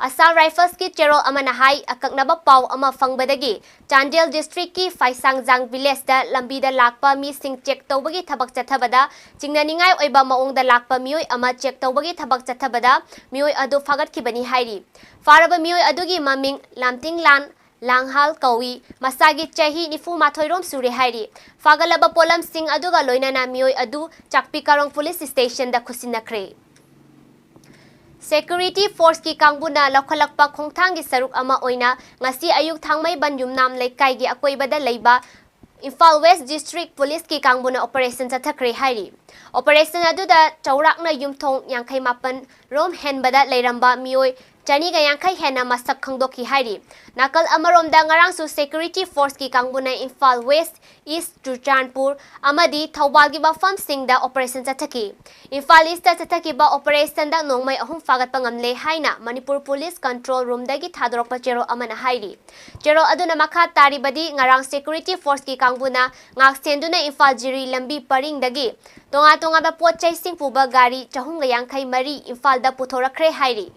Assam Riflesꯀꯤ ꯆꯦꯔꯣꯜ ꯑꯃꯅ ꯍꯥꯏ, ꯑꯀꯛꯅꯕ ꯄꯥꯎ ꯑꯃ ꯐꯪꯕꯗꯒꯤ ꯆꯥꯟꯗꯦꯜ districtꯀꯤ ꯐꯥꯏꯁꯥꯡꯖꯥꯡ villageꯇ ꯂꯝꯕꯤꯗ ꯂꯥꯛꯄ ꯃꯤꯁꯤꯡ check ꯇꯧꯕꯒꯤ ꯊꯕꯛ ꯆꯠꯊꯕꯗ ꯆꯤꯡꯅꯅꯤꯡꯉꯥꯏ ꯑꯣꯏꯕ ꯃꯑꯣꯡꯗ ꯂꯥꯛꯄ ꯃꯤꯑꯣꯏ ꯑꯃ check ꯇꯧꯕꯒꯤ ꯊꯕꯛ ꯆꯠꯊꯕꯗ ꯃꯤꯑꯣꯏ ꯑꯗꯨ ꯐꯥꯒꯠꯈꯤꯕꯅꯤ ꯍꯥꯏꯔꯤ꯫ ꯐꯥꯔꯕ ꯃꯤꯑꯣꯏ ꯑꯗꯨꯒꯤ ꯃꯃꯤꯡ ꯂꯥꯝꯇꯤꯡꯂꯥꯟ ꯂꯥꯡꯍꯥꯜ ꯀꯧꯏ, ꯃꯁꯥꯒꯤ ꯆꯍꯤ ꯅꯤꯐꯨ ꯃꯥꯊꯣꯏ ꯔꯣꯝ ꯁꯨꯔꯦ ꯍꯥꯏꯔꯤ꯫ ꯐꯥꯒꯠꯂꯕ ꯄꯣꯠꯂꯝꯁꯤꯡ ꯑꯗꯨꯒ ꯂꯣꯏꯅꯅ ꯃꯤꯑꯣꯏ ꯑꯗꯨ ꯆꯥꯛꯄꯤ ꯀꯥꯔꯣꯡ police stationꯗ ꯈꯨꯠꯁꯤꯟꯅꯈ꯭ꯔꯦ꯫ Security forceꯀꯤ ꯀꯥꯡꯕꯨꯅ ꯂꯧꯈꯠꯂꯛꯄ ꯈꯣꯡꯊꯥꯡꯒꯤ ꯁꯔꯨꯛ ꯑꯃ ꯑꯣꯏꯅ ꯉꯁꯤ ꯑꯌꯨꯛ ꯊꯥꯡꯃꯩꯕꯟ ꯌꯨꯝꯅꯥꯝ ꯂꯩꯀꯥꯏꯒꯤ ꯑꯀꯣꯏꯕꯗ ꯂꯩꯕ ꯏꯝꯐꯥꯜ West District Policeꯀꯤ ꯀꯥꯡꯕꯨꯅ operation ꯆꯠꯊꯈ꯭ꯔꯦ ꯍꯥꯏꯔꯤ꯫ Operation ꯑꯗꯨꯗ ꯆꯥꯎꯔꯥꯛꯅ ꯌꯨꯝꯊꯣꯡ ꯌꯥꯡꯈꯩ ꯃꯥꯄꯟ ꯔꯣꯝ ꯍꯦꯟꯕꯗ ꯂꯩꯔꯝꯕ ꯃꯤꯑꯣꯏ ꯆꯅꯤꯒ ꯌꯥꯡꯈꯩ ꯍꯦꯟꯅ ꯃꯁꯛ ꯈꯪꯗꯣꯛꯈꯤ ꯍꯥꯏꯔꯤ꯫ ꯅꯥꯀꯜ ꯑꯃꯔꯣꯝꯗ ꯉꯔꯥꯡꯁꯨ security forceꯀꯤ ꯀꯥꯡꯕꯨꯅ ꯏꯝꯐꯥꯜ West, East ꯆꯨꯔꯆꯥꯟꯄꯨꯔ ꯑꯃꯗꯤ ꯊꯧꯕꯥꯜꯒꯤ ꯃꯐꯝꯁꯤꯡꯗ operation ꯆꯠꯊꯈꯤ꯫ ꯏꯝꯐꯥꯜ Eastꯇ ꯆꯠꯊꯈꯤꯕ operationꯗ ꯅꯣꯡꯃꯩ ꯑꯍꯨꯝ ꯐꯥꯒꯠꯄ ꯉꯝꯂꯦ ꯍꯥꯏꯅ ꯃꯅꯤꯄꯨꯔ Police Control Roomꯗꯒꯤ ꯊꯥꯗꯣꯔꯛꯄ ꯆꯦꯔꯣꯜ ꯑꯃꯅ ꯍꯥꯏꯔꯤ꯫ ꯆꯦꯔꯣꯜ ꯑꯗꯨꯅ ꯃꯈꯥ ꯇꯥꯔꯤꯕꯗꯤ ꯉꯔꯥꯡ security forceꯀꯤ ꯀꯥꯡꯕꯨꯅ ꯉꯥꯛꯁꯦꯟꯗꯨꯅ ꯏꯝꯐꯥꯜ ꯖꯤꯔꯤ ꯂꯝꯕꯤ ꯄꯔꯤꯡꯗꯒꯤ ꯇꯣꯉꯥꯟ ꯇꯣꯉꯥꯟꯕ ꯄꯣꯠ ꯆꯩꯁꯤꯡ ꯄꯨꯕ ꯒꯥꯔꯤ ꯆꯍꯨꯝꯒ ꯌꯥꯡꯈꯩ ꯃꯔꯤ ꯏꯝꯐꯥꯜꯗ ꯄꯨꯊꯣꯔꯛꯈ꯭ꯔꯦ ꯍꯥꯏꯔꯤ꯫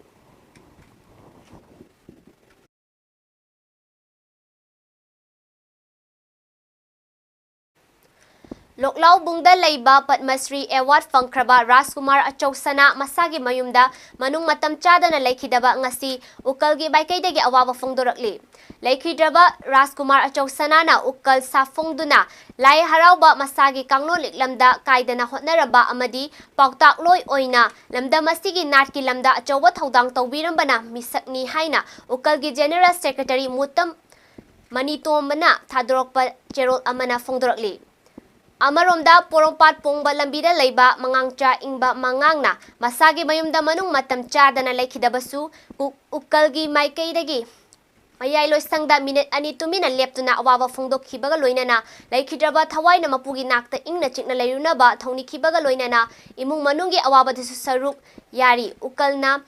ꯂꯣꯛꯂꯥꯎꯕꯨꯡꯗ ꯂꯩꯕ ꯄꯗꯃꯁ꯭ꯔꯤ award ꯐꯪꯈ꯭ꯔꯕ ꯔꯥꯖꯀꯨꯃꯥꯔ ꯑꯆꯧꯁꯅꯥ ꯃꯁꯥꯒꯤ ꯃꯌꯨꯝꯗ ꯃꯅꯨꯡ ꯃꯇꯝ ꯆꯥꯗꯅ ꯂꯩꯈꯤꯗꯕ ꯉꯁꯤ ꯎꯀꯜꯒꯤ ꯃꯥꯏꯀꯩꯗꯒꯤ ꯑꯋꯥꯕ ꯐꯣꯡꯗꯣꯔꯛꯂꯤ꯫ ꯂꯩꯈꯤꯗ꯭ꯔꯕ ꯔꯥꯖꯀꯨꯃꯥꯔ ꯑꯆꯧꯁꯅꯥꯅ ꯎꯀꯜ ꯁꯥꯐꯣꯡꯗꯨꯅ ꯂꯥꯏ ꯍꯔꯥꯎꯕ ꯃꯁꯥꯒꯤ ꯀꯥꯡꯂꯣꯟ ꯂꯤꯛꯂꯝꯗ ꯀꯥꯏꯗꯅ ꯍꯣꯠꯅꯔꯝꯕ ꯑꯃꯗꯤ ꯄꯥꯎꯇꯥꯛꯂꯣꯏ ꯑꯣꯏꯅ ꯂꯝꯗꯝ ꯑꯁꯤꯒꯤ ꯅꯥꯠꯀꯤ ꯂꯝꯗ ꯑꯆꯧꯕ ꯊꯧꯗꯥꯡ ꯇꯧꯕꯤꯔꯝꯕꯅ ꯃꯤꯁꯛꯅꯤ ꯍꯥꯏꯅ ꯎꯀꯜꯒꯤ General Secretary ꯃꯨꯇꯝ ꯃꯅꯤꯇꯣꯝꯕꯅ ꯊꯥꯗꯣꯔꯛꯄ ꯆꯦꯔꯣꯜ ꯑꯃꯅ ꯐꯣꯡꯗꯣꯔꯛꯂꯤ꯫ ꯑꯃꯔꯣꯝꯗ ꯄꯣꯔꯣꯝꯄꯥꯠ ꯄꯣꯡꯕ ꯂꯝꯕꯤꯗ ꯂꯩꯕ ꯃꯉꯥꯡꯆꯥ ꯏꯪꯕ ꯃꯉꯥꯡꯅ ꯃꯁꯥꯒꯤ ꯃꯌꯨꯝꯗ ꯃꯅꯨꯡ ꯃꯇꯝ ꯆꯥꯗꯅ ꯂꯩꯈꯤꯗꯕꯁꯨ ꯎ-, ꯎꯀꯜꯒꯤ ꯃꯥꯏꯀꯩꯗꯒꯤ ꯃꯌꯥꯏ ꯂꯣꯏꯁꯪꯗ ꯃꯤꯅꯤꯠ ꯑꯅꯤ ꯇꯨꯃꯤꯟꯅ ꯂꯦꯞꯇꯨꯅ ꯑꯋꯥꯕ ꯐꯣꯡꯗꯣꯛꯈꯤꯕꯒ ꯂꯣꯏꯅꯅ ꯂꯩꯈꯤꯗ꯭ꯔꯕ ꯊꯋꯥꯏꯅ ꯃꯄꯨꯒꯤ ꯅꯥꯛꯇ ꯏꯪꯅ ꯆꯤꯛꯅ ꯂꯩꯔꯨꯅꯕ ꯊꯧꯅꯤꯈꯤꯕꯒ ꯂꯣꯏꯅꯅ ꯏꯃꯨꯡ ꯃꯅꯨꯡꯒꯤ ꯑꯋꯥꯕꯗꯁꯨ ꯁꯔꯨꯛ ꯌꯥꯔꯤ, ꯎꯀꯜꯅ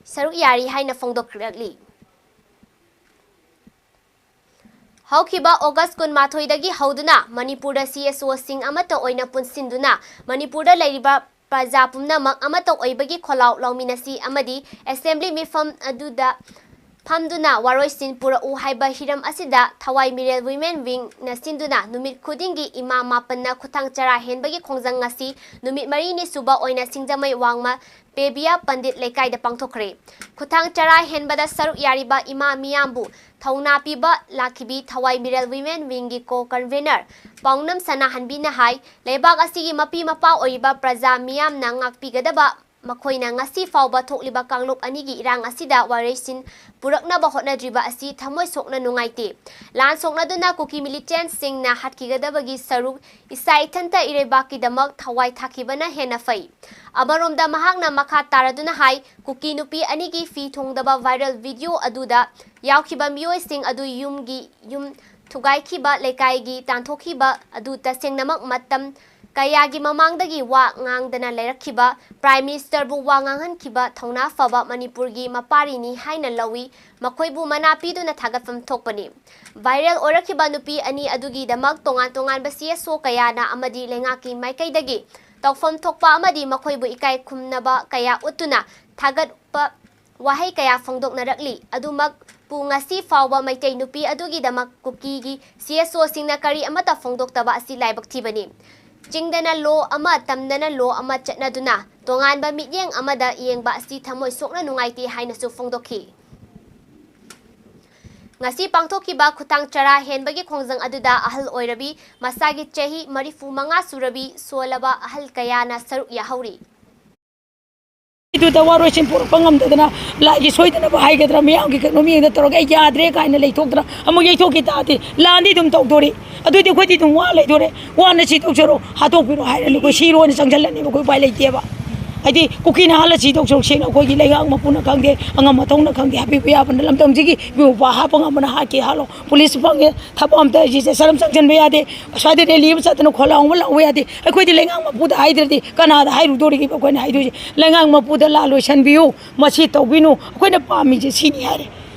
ꯁꯔꯨꯛ ꯌꯥꯔꯤ ꯍꯥꯏꯅ ꯐꯣꯡꯗꯣꯛꯂꯛꯂꯤ꯫ ꯍꯧꯈꯤꯕ ꯑꯣꯒꯁ ꯀꯨꯟꯃꯥꯊꯣꯏꯗꯒꯤ ꯍꯧꯗꯨꯅ ꯃꯅꯤꯄꯨꯔꯗ ꯁꯤ ꯑꯦꯁ ꯑꯣꯁꯤꯡ ꯑꯃꯠꯇ ꯑꯣꯏꯅ ꯄꯨꯟꯁꯤꯟꯗꯨꯅ ꯃꯅꯤꯄꯨꯔꯗ ꯂꯩꯔꯤꯕ ꯄ꯭ꯔꯖꯥ ꯄꯨꯝꯅꯃꯛ ꯑꯃꯠꯇ ꯑꯣꯏꯕꯒꯤ ꯈꯣꯜꯂꯥꯎ ꯂꯥꯎꯃꯤꯟꯅꯁꯤ ꯑꯃꯗꯤ ꯑꯦꯁꯦꯝꯕ꯭ꯂꯤ ꯃꯤꯐꯝ ꯑꯗꯨꯗ ꯐꯝꯗꯨꯅ ꯋꯥꯔꯣꯏꯁꯤꯟ ꯄꯨꯔꯛꯎ ꯍꯥꯏꯕ ꯍꯤꯔꯝ ꯑꯁꯤꯗ ꯊꯋꯥꯏ ꯃꯤꯔꯦꯜ ꯋꯤꯃꯦꯟ ꯋꯤꯡꯅ ꯁꯤꯟꯗꯨꯅ ꯅꯨꯃꯤꯠ ꯈꯨꯗꯤꯡꯒꯤ ꯏꯃꯥ ꯃꯥꯄꯟꯅ ꯈꯨꯊꯥꯡ ꯆꯔꯥ ꯍꯦꯟꯕꯒꯤ ꯈꯣꯡꯖꯪ ꯉꯁꯤ ꯅꯨꯃꯤꯠ ꯃꯔꯤꯅꯤ ꯁꯨꯕ ꯑꯣꯏꯅ ꯁꯤꯡꯖꯃꯩ ꯋꯥꯡꯃ ꯄꯦꯕꯤꯌꯥ ꯄꯟꯗꯤꯠ ꯂꯩꯀꯥꯏꯗ ꯄꯥꯡꯊꯣꯛꯈ꯭ꯔꯦ꯫ ꯈꯨꯊꯥꯡ ꯆꯔꯥ ꯍꯦꯟꯕꯗ ꯁꯔꯨꯛ ꯌꯥꯔꯤꯕ ꯏꯃꯥ ꯃꯤꯌꯥꯝꯕꯨ ꯊꯧꯅꯥ ꯄꯤꯕ ꯂꯥꯛꯈꯤꯕꯤ ꯊꯋꯥꯏ ꯃꯤꯔꯦꯜ ꯋꯤꯃꯦꯟ ꯋꯤꯡꯒꯤ ꯀꯣ ꯀꯟꯚꯦꯅꯔ ꯄꯥꯎꯅꯝ ꯁꯅꯥꯍꯟꯕꯤꯅ ꯍꯥꯏ, ꯂꯩꯕꯥꯛ ꯑꯁꯤꯒꯤ ꯃꯄꯤ ꯃꯄꯥ ꯑꯣꯏꯔꯤꯕ ꯄ꯭ꯔꯖꯥ ꯃꯤꯌꯥꯝꯅ ꯉꯥꯛꯄꯤꯒꯗꯕ ꯃꯈꯣꯏꯅ ꯉꯁꯤ ꯐꯥꯎꯕ ꯊꯣꯛꯂꯤꯕ ꯀꯥꯡꯂꯨꯞ ꯑꯅꯤꯒꯤ ꯏꯔꯥꯡ ꯑꯁꯤꯗ ꯋꯥꯔꯣꯏꯁꯤꯟ ꯄꯨꯔꯛꯅꯕ ꯍꯣꯠꯅꯗ꯭ꯔꯤꯕ ꯑꯁꯤ ꯊꯃꯣꯏ ꯁꯣꯛꯅ ꯅꯨꯡꯉꯥꯏꯇꯦ꯫ ꯂꯥꯟ ꯁꯣꯛꯅꯗꯨꯅ ꯀꯨꯀꯤ ꯃꯤꯂꯤꯇꯦꯟꯠꯁꯤꯡꯅ ꯍꯥꯠꯈꯤꯒꯗꯕꯒꯤ ꯁꯔꯨꯛ ꯏꯁꯥ ꯏꯊꯟꯇ ꯏꯔꯩꯕꯥꯛꯀꯤꯗꯃꯛ ꯊꯋꯥꯏ ꯊꯥꯈꯤꯕꯅ ꯍꯦꯟꯅ ꯐꯩ꯫ ꯑꯃꯔꯣꯝꯗ ꯃꯍꯥꯛꯅ ꯃꯈꯥ ꯇꯥꯔꯗꯨꯅ ꯍꯥꯏ, ꯀꯨꯀꯤ ꯅꯨꯄꯤ ꯑꯅꯤꯒꯤ ꯐꯤ ꯊꯣꯡꯗꯕ ꯚꯥꯏꯔꯦꯜ ꯚꯤꯗꯤꯑꯣ ꯑꯗꯨꯗ ꯌꯥꯎꯈꯤꯕ ꯃꯤꯑꯣꯏꯁꯤꯡ ꯑꯗꯨ ꯌꯨꯝꯒꯤ ꯌꯨꯝ ꯊꯨꯒꯥꯏꯈꯤꯕ, ꯂꯩꯀꯥꯏꯒꯤ ꯇꯥꯟꯊꯣꯛꯈꯤꯕ ꯑꯗꯨ ꯇꯁꯦꯡꯅꯃꯛ ꯃꯇꯝ ꯀꯌꯥꯒꯤ ꯃꯃꯥꯡꯗꯒꯤ ꯋꯥ ꯉꯥꯡꯗꯅ ꯂꯩꯔꯛꯈꯤꯕ, ꯄ꯭ꯔꯥꯏꯝ ꯃꯤꯅꯤꯁꯇꯔꯕꯨ ꯋꯥ ꯉꯥꯡꯍꯟꯈꯤꯕ ꯊꯧꯅꯥ ꯐꯕ ꯃꯅꯤꯄꯨꯔꯒꯤ ꯃꯄꯥꯔꯤꯅꯤ ꯍꯥꯏꯅ ꯂꯧꯏ꯫ ꯃꯈꯣꯏꯕꯨ ꯃꯅꯥ ꯄꯤꯗꯨꯅ ꯊꯥꯒꯠꯐꯝ ꯊꯣꯛꯄꯅꯤ꯫ ꯚꯥꯏꯔꯦꯜ ꯑꯣꯏꯔꯛꯈꯤꯕ ꯅꯨꯄꯤ ꯑꯅꯤ ꯑꯗꯨꯒꯤꯗꯃꯛ ꯇꯣꯉꯥꯟ ꯇꯣꯉꯥꯟꯕ ꯁꯤ ꯑꯦꯁ ꯑꯣ ꯀꯌꯥꯅ ꯑꯃꯗꯤ ꯂꯩꯉꯥꯛꯀꯤ ꯃꯥꯏꯀꯩꯗꯒꯤ ꯇꯧꯐꯝ ꯊꯣꯛꯄ ꯑꯃꯗꯤ ꯃꯈꯣꯏꯕꯨ ꯏꯀꯥꯏ ꯈꯨꯝꯅꯕ ꯀꯌꯥ ꯎꯠꯇꯨꯅ ꯊꯥꯒꯠꯄ ꯋꯥꯍꯩ ꯀꯌꯥ ꯐꯣꯡꯗꯣꯛꯅꯔꯛꯂꯤ꯫ ꯑꯗꯨꯃꯛꯄꯨ ꯉꯁꯤ ꯐꯥꯎꯕ ꯃꯩꯇꯩ ꯅꯨꯄꯤ ꯑꯗꯨꯒꯤꯗꯃꯛ ꯀꯨꯀꯤꯒꯤ ꯁꯤ ꯑꯦꯁ ꯑꯣꯁꯤꯡꯅ ꯀꯔꯤ ꯑꯃꯠꯇ ꯐꯣꯡꯗꯣꯛꯇꯕ ꯑꯁꯤ ꯂꯥꯏꯕꯛ ꯊꯤꯕꯅꯤ꯫ ꯆꯤꯡꯗꯅ ꯂꯣ ꯑꯃ, ꯇꯝꯗꯅ ꯂꯣ ꯑꯃ ꯆꯠꯅꯗꯨꯅ ꯇꯣꯉꯥꯟꯕ ꯃꯤꯠꯌꯦꯡ ꯑꯃꯗ ꯌꯦꯡꯕ ꯑꯁꯤ ꯊꯃꯣꯏ ꯁꯣꯛꯅ ꯅꯨꯡꯉꯥꯏꯇꯦ ꯍꯥꯏꯅꯁꯨ ꯐꯣꯡꯗꯣꯛꯈꯤ꯫ ꯉꯁꯤ ꯄꯥꯡꯊꯣꯛꯈꯤꯕ ꯈꯨꯊꯥꯡ ꯆꯔꯥ ꯍꯦꯟꯕꯒꯤ ꯈꯣꯡꯖꯪ ꯑꯗꯨꯗ ꯑꯍꯜ ꯑꯣꯏꯔꯕꯤ, ꯃꯁꯥꯒꯤ ꯆꯍꯤ ꯃꯔꯤꯐꯨ ꯃꯉꯥ ꯁꯨꯔꯕꯤ ꯁꯣꯜꯂꯕ ꯑꯍꯜ ꯀꯌꯥꯅ ꯁꯔꯨꯛ ꯌꯥꯍꯧꯔꯤ꯫ ꯑꯗꯨꯗ ꯋꯥꯔꯣꯏꯁꯤꯟ ꯄꯨꯔꯛꯄ ꯉꯝꯗꯗꯅ ꯂꯥꯏꯒꯤ ꯁꯣꯏꯗꯅꯕ ꯍꯥꯏꯒꯗ꯭ꯔꯥ, ꯃꯤꯌꯥꯝꯒꯤ ꯀꯩꯅꯣ ꯃꯤꯠꯌꯦꯡꯗ ꯇꯧꯔꯒ ꯑꯩ ꯌꯥꯗ꯭ꯔꯦ ꯀꯥꯏꯅ ꯂꯩꯊꯣꯛꯇꯅ ꯑꯃꯨꯛ ꯌꯩꯊꯣꯛꯈꯤ ꯇꯥꯔꯗꯤ ꯂꯥꯟꯗꯤ ꯑꯗꯨꯝ ꯇꯧꯗꯣꯔꯤ꯫ ꯑꯗꯨꯗꯤ ꯑꯩꯈꯣꯏꯗꯤ ꯑꯗꯨꯝ ꯋꯥ ꯂꯩꯗꯣꯔꯦ꯫ ꯋꯥꯅ ꯁꯤ ꯇꯧꯖꯔꯣ, ꯍꯥꯠꯇꯣꯛꯄꯤꯔꯣ ꯍꯥꯏꯔꯅꯤ, ꯑꯩꯈꯣꯏ ꯁꯤꯔꯣꯅ ꯆꯪꯁꯤꯜꯂꯅꯦꯕ, ꯑꯩꯈꯣꯏ ꯎꯄꯥꯏ ꯂꯩꯇꯦꯕ꯫ ꯍꯥꯏꯗꯤ ꯀꯨꯀꯤꯅ ꯍꯥꯠꯂ ꯁꯤ ꯇꯧꯖꯔꯣ, ꯁꯦꯡꯅ ꯑꯩꯈꯣꯏꯒꯤ ꯂꯩꯉꯥꯛ ꯃꯄꯨꯅ ꯈꯪꯗꯦ, ꯑꯉꯝ ꯑꯊꯧꯅ ꯈꯪꯗꯦ, ꯍꯥꯠꯄꯤꯕ ꯌꯥꯕꯅ ꯂꯝꯗꯝꯁꯤꯒꯤ ꯏꯕꯨꯡ ꯏꯄ꯭ꯋꯥ ꯍꯥꯠꯄ ꯉꯝꯕꯅ ꯍꯥꯠꯀꯦ ꯍꯥꯠꯂꯣ꯫ ꯄꯨꯂꯤꯁ ꯐꯪꯉꯦ, ꯊꯕꯛ ꯑꯝꯇ ꯁꯤꯁꯦ ꯁꯔꯝ ꯆꯪꯁꯤꯟꯕ ꯌꯥꯗꯦ꯫ ꯑꯁ꯭ꯋꯥꯏꯗ ꯔꯦꯂꯤ ꯑꯃ ꯆꯠꯇꯅ ꯈꯣꯜꯂꯥꯎ ꯑꯃ ꯂꯥꯎꯕ ꯌꯥꯗꯦ꯫ ꯑꯩꯈꯣꯏꯗꯤ ꯂꯩꯉꯥꯛ ꯃꯄꯨꯗ ꯍꯥꯏꯗ꯭ꯔꯗꯤ ꯀꯅꯥꯗ ꯍꯥꯏꯔꯨꯗꯣꯔꯤꯒꯦꯕ ꯑꯩꯈꯣꯏꯅ ꯍꯥꯏꯗꯣꯏꯁꯦ? ꯂꯩꯉꯥꯛ ꯃꯄꯨꯗ ꯂꯥꯜ ꯂꯣꯏꯁꯟꯕꯤꯌꯨ, ꯃꯁꯤ ꯇꯧꯕꯤꯅꯨ, ꯑꯩꯈꯣꯏꯅ ꯄꯥꯝꯃꯤꯁꯦ ꯁꯤꯅꯤ ꯍꯥꯏꯔꯦ꯫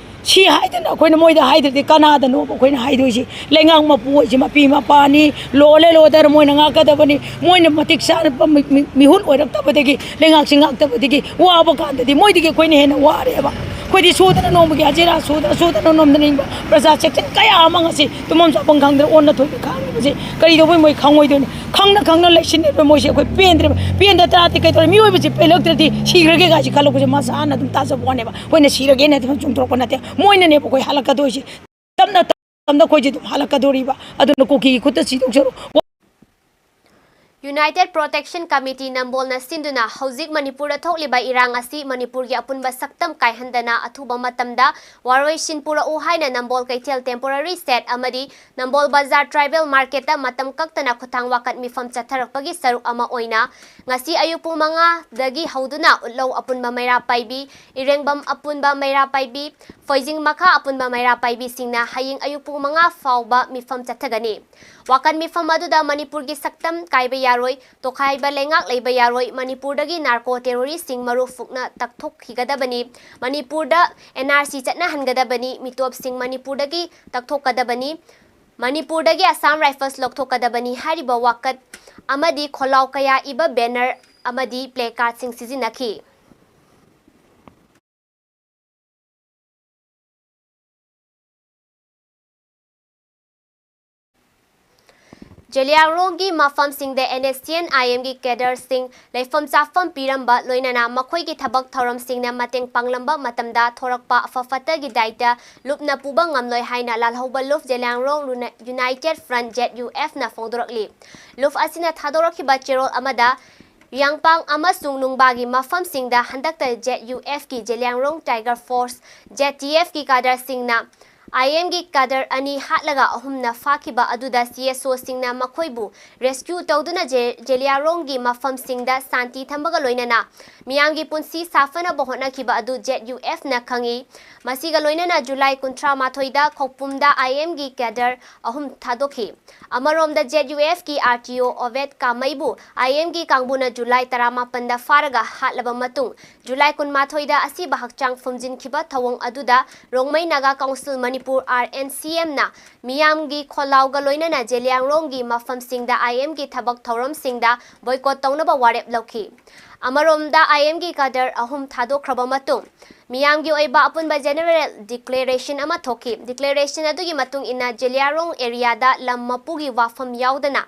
ꯁꯤ ꯍꯥꯏꯗꯅ ꯑꯩꯈꯣꯏꯅ ꯃꯣꯏꯗ ꯍꯥꯏꯗ꯭ꯔꯗꯤ ꯀꯅꯥꯗꯅꯣꯕ ꯑꯩꯈꯣꯏꯅ ꯍꯥꯏꯗꯣꯏꯁꯤ? ꯂꯩꯉꯥꯛ ꯃꯄꯨ ꯑꯣꯏꯁꯤ ꯃꯄꯤ ꯃꯄꯥꯅꯤ, ꯂꯣꯂꯦ ꯂꯣꯗꯔ ꯃꯣꯏꯅ ꯉꯥꯛꯀꯗꯕꯅꯤ꯫ ꯃꯣꯏꯅ ꯃꯇꯤꯛ ꯆꯥꯅ ꯃꯤ-, ꯃꯤ-, ꯃꯤꯍꯨꯠ ꯑꯣꯏꯔꯛꯇꯕꯗꯒꯤ, ꯂꯩꯉꯥꯛꯁꯤ ꯉꯥꯛꯇꯕꯗꯒꯤ ꯋꯥꯕ ꯀꯥꯟꯗꯗꯤ ꯃꯣꯏꯗꯒꯤ ꯑꯩꯈꯣꯏꯅ ꯍꯦꯟꯅ ꯋꯥꯔꯦꯕ꯫ ꯑꯩꯈꯣꯏꯗꯤ ꯁꯨꯗꯅ ꯅꯣꯡꯃꯒꯤ ꯍꯖꯤꯔꯥ ꯁꯨꯗꯅ, ꯁꯨꯗꯅ ꯅꯣꯝꯗꯅ ꯍꯤꯡꯕ ꯄ꯭ꯔꯖꯥ section ꯀꯌꯥ ꯑꯃ ꯉꯁꯤ ꯇꯨꯝꯐꯝ ꯆꯥꯐꯝ ꯈꯪꯗꯅ ꯑꯣꯟꯅ ꯊꯣꯏꯕ ꯈꯥꯡꯉꯤꯕꯁꯦ ꯀꯔꯤꯗꯧꯕꯩ ꯃꯣꯏ ꯈꯪꯉꯣꯏꯗꯣꯏꯅꯣ? ꯈꯪꯅ ꯈꯪꯅ ꯂꯩꯁꯤꯟꯅꯕ ꯃꯣꯏꯁꯦ ꯑꯩꯈꯣꯏ ꯄꯦꯟꯗ꯭ꯔꯦꯕ꯫ ꯄꯦꯟꯗ ꯇꯥꯔꯗꯤ ꯀꯩꯗꯧꯔꯦ? ꯃꯤꯑꯣꯏꯕꯁꯤ ꯄꯦꯜꯂꯛꯇ꯭ꯔꯗꯤ ꯁꯤꯈ꯭ꯔꯒꯦ ꯀꯥꯏꯁꯤ ꯈꯜꯂꯛꯄꯁꯦ ꯃꯁꯥꯅ ꯑꯗꯨꯝ ꯇꯥꯖꯕ ꯋꯥꯅꯦꯕ꯫ ꯑꯩꯈꯣꯏꯅ ꯁꯤꯔꯒꯦꯅ ꯑꯗꯨꯝ ꯆꯣꯡꯊꯣꯔꯛꯄ ꯅꯠꯇꯦ, ꯃꯣꯏꯅꯅꯦꯕ ꯑꯩꯈꯣꯏ ꯍꯜꯂꯛꯀꯗꯣꯏꯁꯦ꯫ ꯇꯞꯅ ꯇꯞꯅ ꯑꯩꯈꯣꯏꯁꯦ ꯑꯗꯨꯝ ꯍꯜꯂꯛꯀꯗꯣꯔꯤꯕ꯫ ꯑꯗꯨꯅ ꯀꯨꯀꯤꯒꯤ ꯈꯨꯠꯇ ꯁꯤꯗꯣꯛꯆꯔꯨ꯫ United Protection Committee ꯅꯝꯕꯣꯜꯅ ꯁꯤꯟꯗꯨꯅ ꯍꯧꯖꯤꯛ ꯃꯅꯤꯄꯨꯔꯗ ꯊꯣꯛꯂꯤꯕ ꯏꯔꯥꯡ ꯑꯁꯤ ꯃꯅꯤꯄꯨꯔꯒꯤ ꯑꯄꯨꯟꯕ ꯁꯛꯇꯝ ꯀꯥꯏꯍꯟꯗꯅ ꯑꯊꯨꯕ ꯃꯇꯝꯗ ꯋꯥꯔꯣꯏꯁꯤꯟ ꯄꯨꯔꯛꯎ ꯍꯥꯏꯅ ꯅꯝꯕꯣꯜ ꯀꯩꯊꯦꯜ temporary shed ꯑꯃꯗꯤ ꯅꯝꯕꯣꯜ ꯕꯖꯥꯔ tribal marketꯇ ꯃꯇꯝ ꯀꯛꯇꯅ ꯈꯨꯠꯊꯥꯡ ꯋꯥꯀꯠ ꯃꯤꯐꯝ ꯆꯠꯊꯔꯛꯄꯒꯤ ꯁꯔꯨꯛ ꯑꯃ ꯑꯣꯏꯅ ꯉꯁꯤ ꯑꯌꯨꯛ ꯄꯨꯡ ꯃꯉꯥꯗꯒꯤ ꯍꯧꯗꯨꯅ ꯎꯠꯂꯧ ꯑꯄꯨꯟꯕ ꯃꯩꯔꯥ ꯄꯥꯏꯕꯤ, ꯏꯔꯦꯡꯕꯝ ꯑꯄꯨꯟꯕ ꯃꯩꯔꯥ ꯄꯥꯏꯕꯤ, ꯐꯣꯏꯖꯤꯡ ꯃꯈꯥ ꯑꯄꯨꯟꯕ ꯃꯩꯔꯥ ꯄꯥꯏꯕꯤꯁꯤꯡꯅ ꯍꯌꯦꯡ ꯑꯌꯨꯛ ꯄꯨꯡ ꯃꯉꯥ ꯐꯥꯎꯕ ꯃꯤꯐꯝ ꯆꯠꯊꯒꯅꯤ꯫ ꯋꯥꯀꯠ ꯃꯤꯐꯝ ꯑꯗꯨꯗ ꯃꯅꯤꯄꯨꯔꯒꯤ ꯁꯛꯇꯝ ꯀꯥꯏꯕ ꯌꯥꯔꯣꯏ, ꯇꯣꯈꯥꯏꯕ ꯂꯩꯉꯥꯛ ꯂꯩꯕ ꯌꯥꯔꯣꯏ, ꯃꯅꯤꯄꯨꯔꯗꯒꯤ narco terroristꯁꯤꯡ ꯃꯔꯨ ꯐꯨꯛꯅ ꯇꯛꯊꯣꯛꯈꯤꯒꯗꯕꯅꯤ, ꯃꯅꯤꯄꯨꯔꯗ NRC ꯆꯠꯅꯍꯟꯒꯗꯕꯅꯤ, ꯃꯤꯇꯣꯞꯁꯤꯡ ꯃꯅꯤꯄꯨꯔꯗꯒꯤ ꯇꯛꯊꯣꯛꯀꯗꯕꯅꯤ, ꯃꯅꯤꯄꯨꯔꯗꯒꯤ Assam Rifles ꯂꯧꯊꯣꯛꯀꯗꯕꯅꯤ ꯍꯥꯏꯔꯤꯕ ꯋꯥꯀꯠ ꯑꯃꯗꯤ ꯈꯣꯜꯂꯥꯎ ꯀꯌꯥ ꯏꯕ banner ꯑꯃꯗꯤ placardꯁꯤꯡ ꯁꯤꯖꯤꯟꯅꯈꯤ꯫ ꯖꯦꯂꯤꯌꯥꯡꯔꯣꯡꯒꯤ ꯃꯐꯝꯁꯤꯡꯗ NSCN-IMꯒꯤ cadreꯁꯤꯡ ꯂꯩꯐꯝ ꯆꯥꯐꯝ ꯄꯤꯔꯝꯕ, ꯂꯣꯏꯅꯅ ꯃꯈꯣꯏꯒꯤ ꯊꯕꯛ ꯊꯧꯔꯝꯁꯤꯡꯅ ꯃꯇꯦꯡ ꯄꯥꯡꯂꯝꯕ ꯃꯇꯝꯗ ꯊꯣꯔꯛꯄ ꯑꯐ ꯐꯠꯇꯒꯤ ꯗꯥꯏꯇ ꯂꯨꯞꯅ ꯄꯨꯕ ꯉꯝꯂꯣꯏ ꯍꯥꯏꯅ ꯂꯥꯜꯍꯧꯕ ꯂꯨꯞ ꯖꯦꯂꯤꯌꯥꯡꯔꯣꯡ ꯔꯨꯅ-, United Front, ZUFꯅ ꯐꯣꯡꯗꯣꯔꯛꯂꯤ꯫ ꯂꯨꯞ ꯑꯁꯤꯅ ꯊꯥꯗꯣꯔꯛꯈꯤꯕ ꯆꯦꯔꯣꯜ ꯑꯃꯗ ꯌꯥꯡꯄꯥꯡ ꯑꯃꯁꯨꯡ ꯅꯨꯡꯕꯥꯒꯤ ꯃꯐꯝꯁꯤꯡꯗ ꯍꯟꯗꯛꯇ ZUFꯀꯤ, ꯖꯦꯂꯤꯌꯥꯡꯔꯣꯡ Tiger Force, ZTFꯀꯤ cadreꯁꯤꯡꯅ ꯑꯥꯏ ꯑꯦꯝꯒꯤ ꯀꯥꯗꯔ ꯑꯅꯤ ꯍꯥꯠꯂꯒ ꯑꯍꯨꯝꯅ ꯐꯥꯈꯤꯕ ꯑꯗꯨꯗ ꯁꯤ ꯑꯦꯁ ꯑꯣꯁꯤꯡꯅ ꯃꯈꯣꯏꯕꯨ ꯔꯦꯁꯀ꯭ꯌꯨ ꯇꯧꯗꯨꯅ ꯖꯦ-, ꯖꯦꯂꯤꯌꯥꯡꯔꯣꯡꯒꯤ ꯃꯐꯝꯁꯤꯡꯗ ꯁꯥꯟꯇꯤ ꯊꯝꯕꯒ ꯂꯣꯏꯅꯅ ꯃꯤꯌꯥꯝꯒꯤ ꯄꯨꯟꯁꯤ ꯁꯥꯐꯅꯕ ꯍꯣꯠꯅꯈꯤꯕ ꯑꯗꯨ ꯖꯦꯠ ꯌꯨ ꯑꯦꯐꯅ ꯈꯪꯉꯤ꯫ ꯃꯁꯤꯒ ꯂꯣꯏꯅꯅ ꯖꯨꯂꯥꯏ ꯀꯨꯟꯊ꯭ꯔꯥ ꯃꯥꯊꯣꯏꯗ ꯈꯧꯄꯨꯝꯗ ꯑꯥꯏ ꯑꯦꯝꯒꯤ ꯀꯦꯗꯔ ꯑꯍꯨꯝ ꯊꯥꯗꯣꯛꯈꯤ꯫ ꯑꯃꯔꯣꯝꯗ, ꯖꯦꯠ ꯌꯨ ꯑꯦꯐꯀꯤ ꯑꯥꯔ ꯇꯤ ꯑꯣ ꯑꯣꯕꯦꯗ ꯀꯥꯃꯩꯕꯨ ꯑꯥꯏ ꯑꯦꯝꯒꯤ ꯀꯥꯡꯕꯨꯅ ꯖꯨꯂꯥꯏ ꯇꯔꯥꯃꯥꯄꯟꯗ ꯐꯥꯔꯒ ꯍꯥꯠꯂꯕ ꯃꯇꯨꯡ, ꯖꯨꯂꯥꯏ ꯀꯨꯟꯃꯥꯊꯣꯏꯗ ꯑꯁꯤꯕ ꯍꯛꯆꯥꯡ ꯐꯨꯝꯖꯤꯟꯈꯤꯕ ꯊꯧꯑꯣꯡ ꯑꯗꯨꯗ Rongmei Naga council Manipur, R N C ꯑꯦꯝꯅ ꯃꯤꯌꯥꯝꯒꯤ ꯈꯣꯜꯂꯥꯎꯒ ꯂꯣꯏꯅꯅ ꯖꯦꯂꯤꯌꯥꯡꯔꯣꯡꯒꯤ ꯃꯐꯝꯁꯤꯡꯗ ꯑꯥꯏ ꯑꯦꯝꯒꯤ ꯊꯕꯛ ꯊꯧꯔꯝꯁꯤꯡꯗ ꯕꯣꯏꯀꯣꯠ ꯇꯧꯅꯕ ꯋꯥꯔꯦꯞ ꯂꯧꯈꯤ꯫ ꯑꯃꯔꯣꯝꯗ, ꯑꯥꯏ ꯑꯦꯝꯒꯤ ꯀꯥꯗꯔ ꯑꯍꯨꯝ ꯊꯥꯗꯣꯛꯈ꯭ꯔꯕ ꯃꯇꯨꯡ, ꯃꯤꯌꯥꯝꯒꯤ ꯑꯣꯏꯕ ꯑꯄꯨꯟꯕ ꯖꯦꯅꯔꯦꯜ ꯗꯤꯀ꯭ꯂꯦꯔꯦꯁꯟ ꯑꯃ ꯊꯣꯛꯈꯤ꯫ ꯗꯤꯀ꯭ꯂꯦꯔꯦꯁꯟ ꯑꯗꯨꯒꯤ ꯃꯇꯨꯡ ꯏꯟꯅ, ꯖꯦꯂꯤꯌꯥꯡꯔꯣꯡ ꯑꯦꯔꯤꯌꯥꯗ ꯂꯝ ꯃꯄꯨꯒꯤ ꯋꯥꯐꯝ ꯌꯥꯎꯗꯅ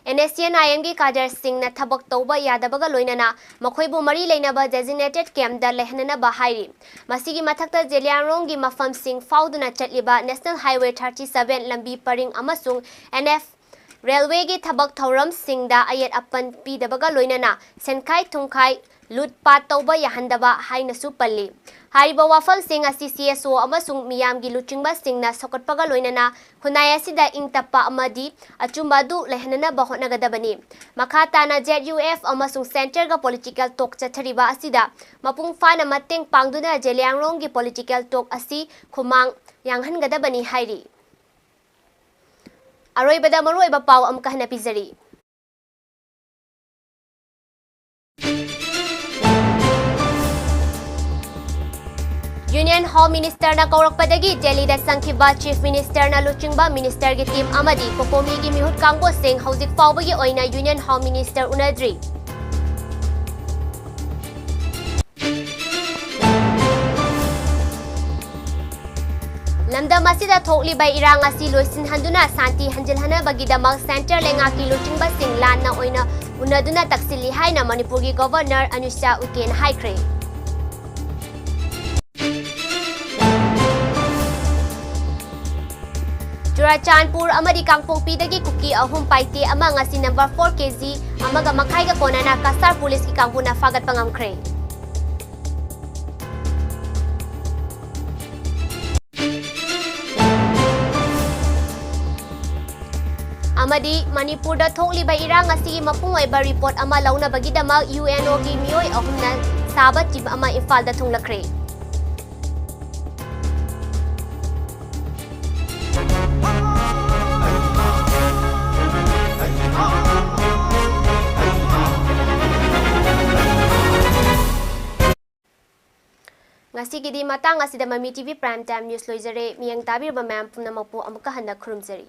ꯑꯦꯟ ꯑꯦꯁ ꯁꯤ ꯑꯦꯟ ꯑꯥꯏ ꯑꯦꯝꯒꯤ ꯀꯥꯗꯔꯁꯤꯡꯅ ꯊꯕꯛ ꯇꯧꯕ ꯌꯥꯗꯕꯒ ꯂꯣꯏꯅꯅ ꯃꯈꯣꯏꯕꯨ ꯃꯔꯤ ꯂꯩꯅꯕ ꯗꯦꯖꯤꯒꯅꯦꯇꯦꯗ ꯀꯦꯝꯞꯇ ꯂꯩꯍꯟꯅꯅꯕ ꯍꯥꯏꯔꯤ꯫ ꯃꯁꯤꯒꯤ ꯃꯊꯛꯇ, ꯖꯦꯂꯤꯌꯥꯡꯔꯣꯡꯒꯤ ꯃꯐꯝꯁꯤꯡ ꯐꯥꯎꯗꯨꯅ ꯆꯠꯂꯤꯕ ꯅꯦꯁꯅꯦꯜ ꯍꯥꯏꯋꯦ ꯊꯥꯔꯇꯤ ꯁꯚꯦꯟ ꯂꯝꯕꯤ ꯄꯔꯤꯡ ꯑꯃꯁꯨꯡ ꯑꯦꯟ ꯑꯦꯐ ꯔꯦꯜꯋꯦꯒꯤ ꯊꯕꯛ ꯊꯧꯔꯝꯁꯤꯡꯗ ꯑꯌꯦꯠ ꯑꯄꯟ ꯄꯤꯗꯕꯒ ꯂꯣꯏꯅꯅ ꯁꯦꯟꯈꯥꯏ ꯊꯨꯝꯈꯥꯏ, ꯂꯨꯠ ꯄꯥꯠ ꯇꯧꯕ ꯌꯥꯍꯟꯗꯕ ꯍꯥꯏꯅꯁꯨ ꯄꯜꯂꯤ꯫ ꯍꯥꯏꯔꯤꯕ ꯋꯥꯐꯝꯁꯤꯡ ꯑꯁꯤ ꯁꯤ ꯑꯦꯁ ꯑꯣ ꯑꯃꯁꯨꯡ ꯃꯤꯌꯥꯝꯒꯤ ꯂꯨꯆꯤꯡꯕꯁꯤꯡꯅ ꯁꯧꯒꯠꯄꯒ ꯂꯣꯏꯅꯅ ꯈꯨꯟꯅꯥꯏ ꯑꯁꯤꯗ ꯏꯪ ꯇꯞꯄ ꯑꯃꯗꯤ ꯑꯆꯨꯝꯕ ꯑꯗꯨ ꯂꯩꯍꯟꯅꯅꯕ ꯍꯣꯠꯅꯒꯗꯕꯅꯤ꯫ ꯃꯈꯥ ꯇꯥꯅ ꯖꯦꯠ ꯌꯨ ꯑꯦꯐ ꯑꯃꯁꯨꯡ ꯁꯦꯟꯇꯔꯒ ꯄꯣꯂꯤꯇꯤꯀꯦꯜ ꯇꯣꯛ ꯆꯠꯊꯔꯤꯕ ꯑꯁꯤꯗ ꯃꯄꯨꯡ ꯐꯥꯅ ꯃꯇꯦꯡ ꯄꯥꯡꯗꯨꯅ ꯖꯦꯂꯤꯌꯥꯡꯔꯣꯡꯒꯤ ꯄꯣꯂꯤꯇꯤꯀꯦꯜ ꯇꯣꯛ ꯑꯁꯤ ꯈꯨꯃꯥꯡ ꯌꯥꯡꯍꯟꯒꯗꯕꯅꯤ ꯍꯥꯏꯔꯤ꯫ ꯑꯔꯣꯏꯕꯗ ꯃꯔꯨꯑꯣꯏꯕ ꯄꯥꯎ ꯑꯃꯨꯛꯀ ꯍꯟꯅ ꯄꯤꯖꯔꯤ꯫ ꯌꯨꯅꯤꯌꯟ ꯍꯣꯝ ꯃꯤꯅꯤꯁꯇꯔꯅ ꯀꯧꯔꯛꯄꯗꯒꯤ ꯗꯦꯜꯂꯤꯗ ꯆꯪꯈꯤꯕ ꯆꯤꯐ ꯃꯤꯅꯤꯁꯇꯔꯅ ꯂꯨꯆꯤꯡꯕ ꯃꯤꯅꯤꯁꯇꯔꯒꯤ ꯇꯤꯝ ꯑꯃꯗꯤ ꯀꯣꯀꯣꯃꯤꯒꯤ ꯃꯤꯍꯨꯠ ꯀꯥꯡꯕꯨꯁꯤꯡ ꯍꯧꯖꯤꯛ ꯐꯥꯎꯕꯒꯤ ꯑꯣꯏꯅ ꯌꯨꯅꯤꯌꯟ ꯍꯣꯝ ꯃꯤꯅꯤꯁꯇꯔ ꯎꯅꯗ꯭ꯔꯤ꯫ ꯂꯝꯗꯝ ꯑꯁꯤꯗ ꯊꯣꯛꯂꯤꯕ ꯏꯔꯥꯡ ꯑꯁꯤ ꯂꯣꯏꯁꯤꯟꯍꯟꯗꯨꯅ ꯁꯥꯟꯇꯤ ꯍꯟꯖꯤꯜꯍꯟꯅꯕꯒꯤꯗꯃꯛ ꯁꯦꯟꯇꯔ ꯂꯩꯉꯥꯛꯀꯤ ꯂꯨꯆꯤꯡꯕꯁꯤꯡ ꯂꯥꯟꯅ ꯑꯣꯏꯅ ꯎꯅꯗꯨꯅ ꯇꯛꯁꯤꯜꯂꯤ ꯍꯥꯏꯅ ꯃꯅꯤꯄꯨꯔꯒꯤ ꯒꯣꯚꯔꯅꯔ ꯑꯅꯨꯁꯥ ꯎꯀꯦꯅ ꯍꯥꯏꯈ꯭ꯔꯦ꯫ ꯆꯨꯔꯥꯆꯥꯟꯄꯨꯔ ꯑꯃꯗꯤ ꯀꯥꯡꯄꯣꯛꯄꯤꯗꯒꯤ ꯀꯨꯀꯤ ꯑꯍꯨꯝ, ꯄꯥꯏꯇꯦ ꯑꯃ, ꯉꯁꯤ ꯅꯝꯕꯔ ꯐꯣꯔ ꯀꯦ ꯖꯤ ꯑꯃꯒ ꯃꯈꯥꯏꯒ ꯀꯣꯟꯅꯅ ꯀꯁꯥꯔ ꯄꯨꯂꯤꯁꯀꯤ ꯀꯥꯡꯕꯨꯅ ꯐꯥꯒꯠꯄ ꯉꯝꯈ꯭ꯔꯦ꯫ ꯗꯤ ꯃꯅꯤꯄꯨꯔꯗ ꯊꯣꯛꯂꯤꯕ ꯏꯔꯥꯡ ꯑꯁꯤꯒꯤ ꯃꯄꯨꯡ ꯑꯣꯏꯕ ꯔꯤꯄꯣꯔꯠ ꯑꯃ ꯂꯧꯅꯕꯒꯤꯗꯃꯛ ꯌꯨ ꯑꯦꯟ ꯑꯣꯒꯤ ꯃꯤꯑꯣꯏ ꯑꯍꯨꯝꯅ ꯁꯥꯕ ꯇꯤꯝ ꯑꯃ ꯏꯝꯐꯥꯜꯗ ꯊꯨꯡꯂꯈ꯭ꯔꯦ꯫ ꯉꯁꯤꯒꯤꯗꯤ ꯃꯇꯥꯡ ꯑꯁꯤꯗ ꯃꯃꯤ T V Prime Time News ꯂꯣꯏꯖꯔꯦ꯫ ꯃꯤꯠꯌꯦꯡ ꯇꯥꯕꯤꯔꯕ ꯃꯌꯥꯝ ꯄꯨꯝꯅꯃꯛꯄꯨ ꯑꯃꯨꯛꯀ ꯍꯟꯅ ꯈꯨꯔꯨꯝꯖꯔꯤ꯫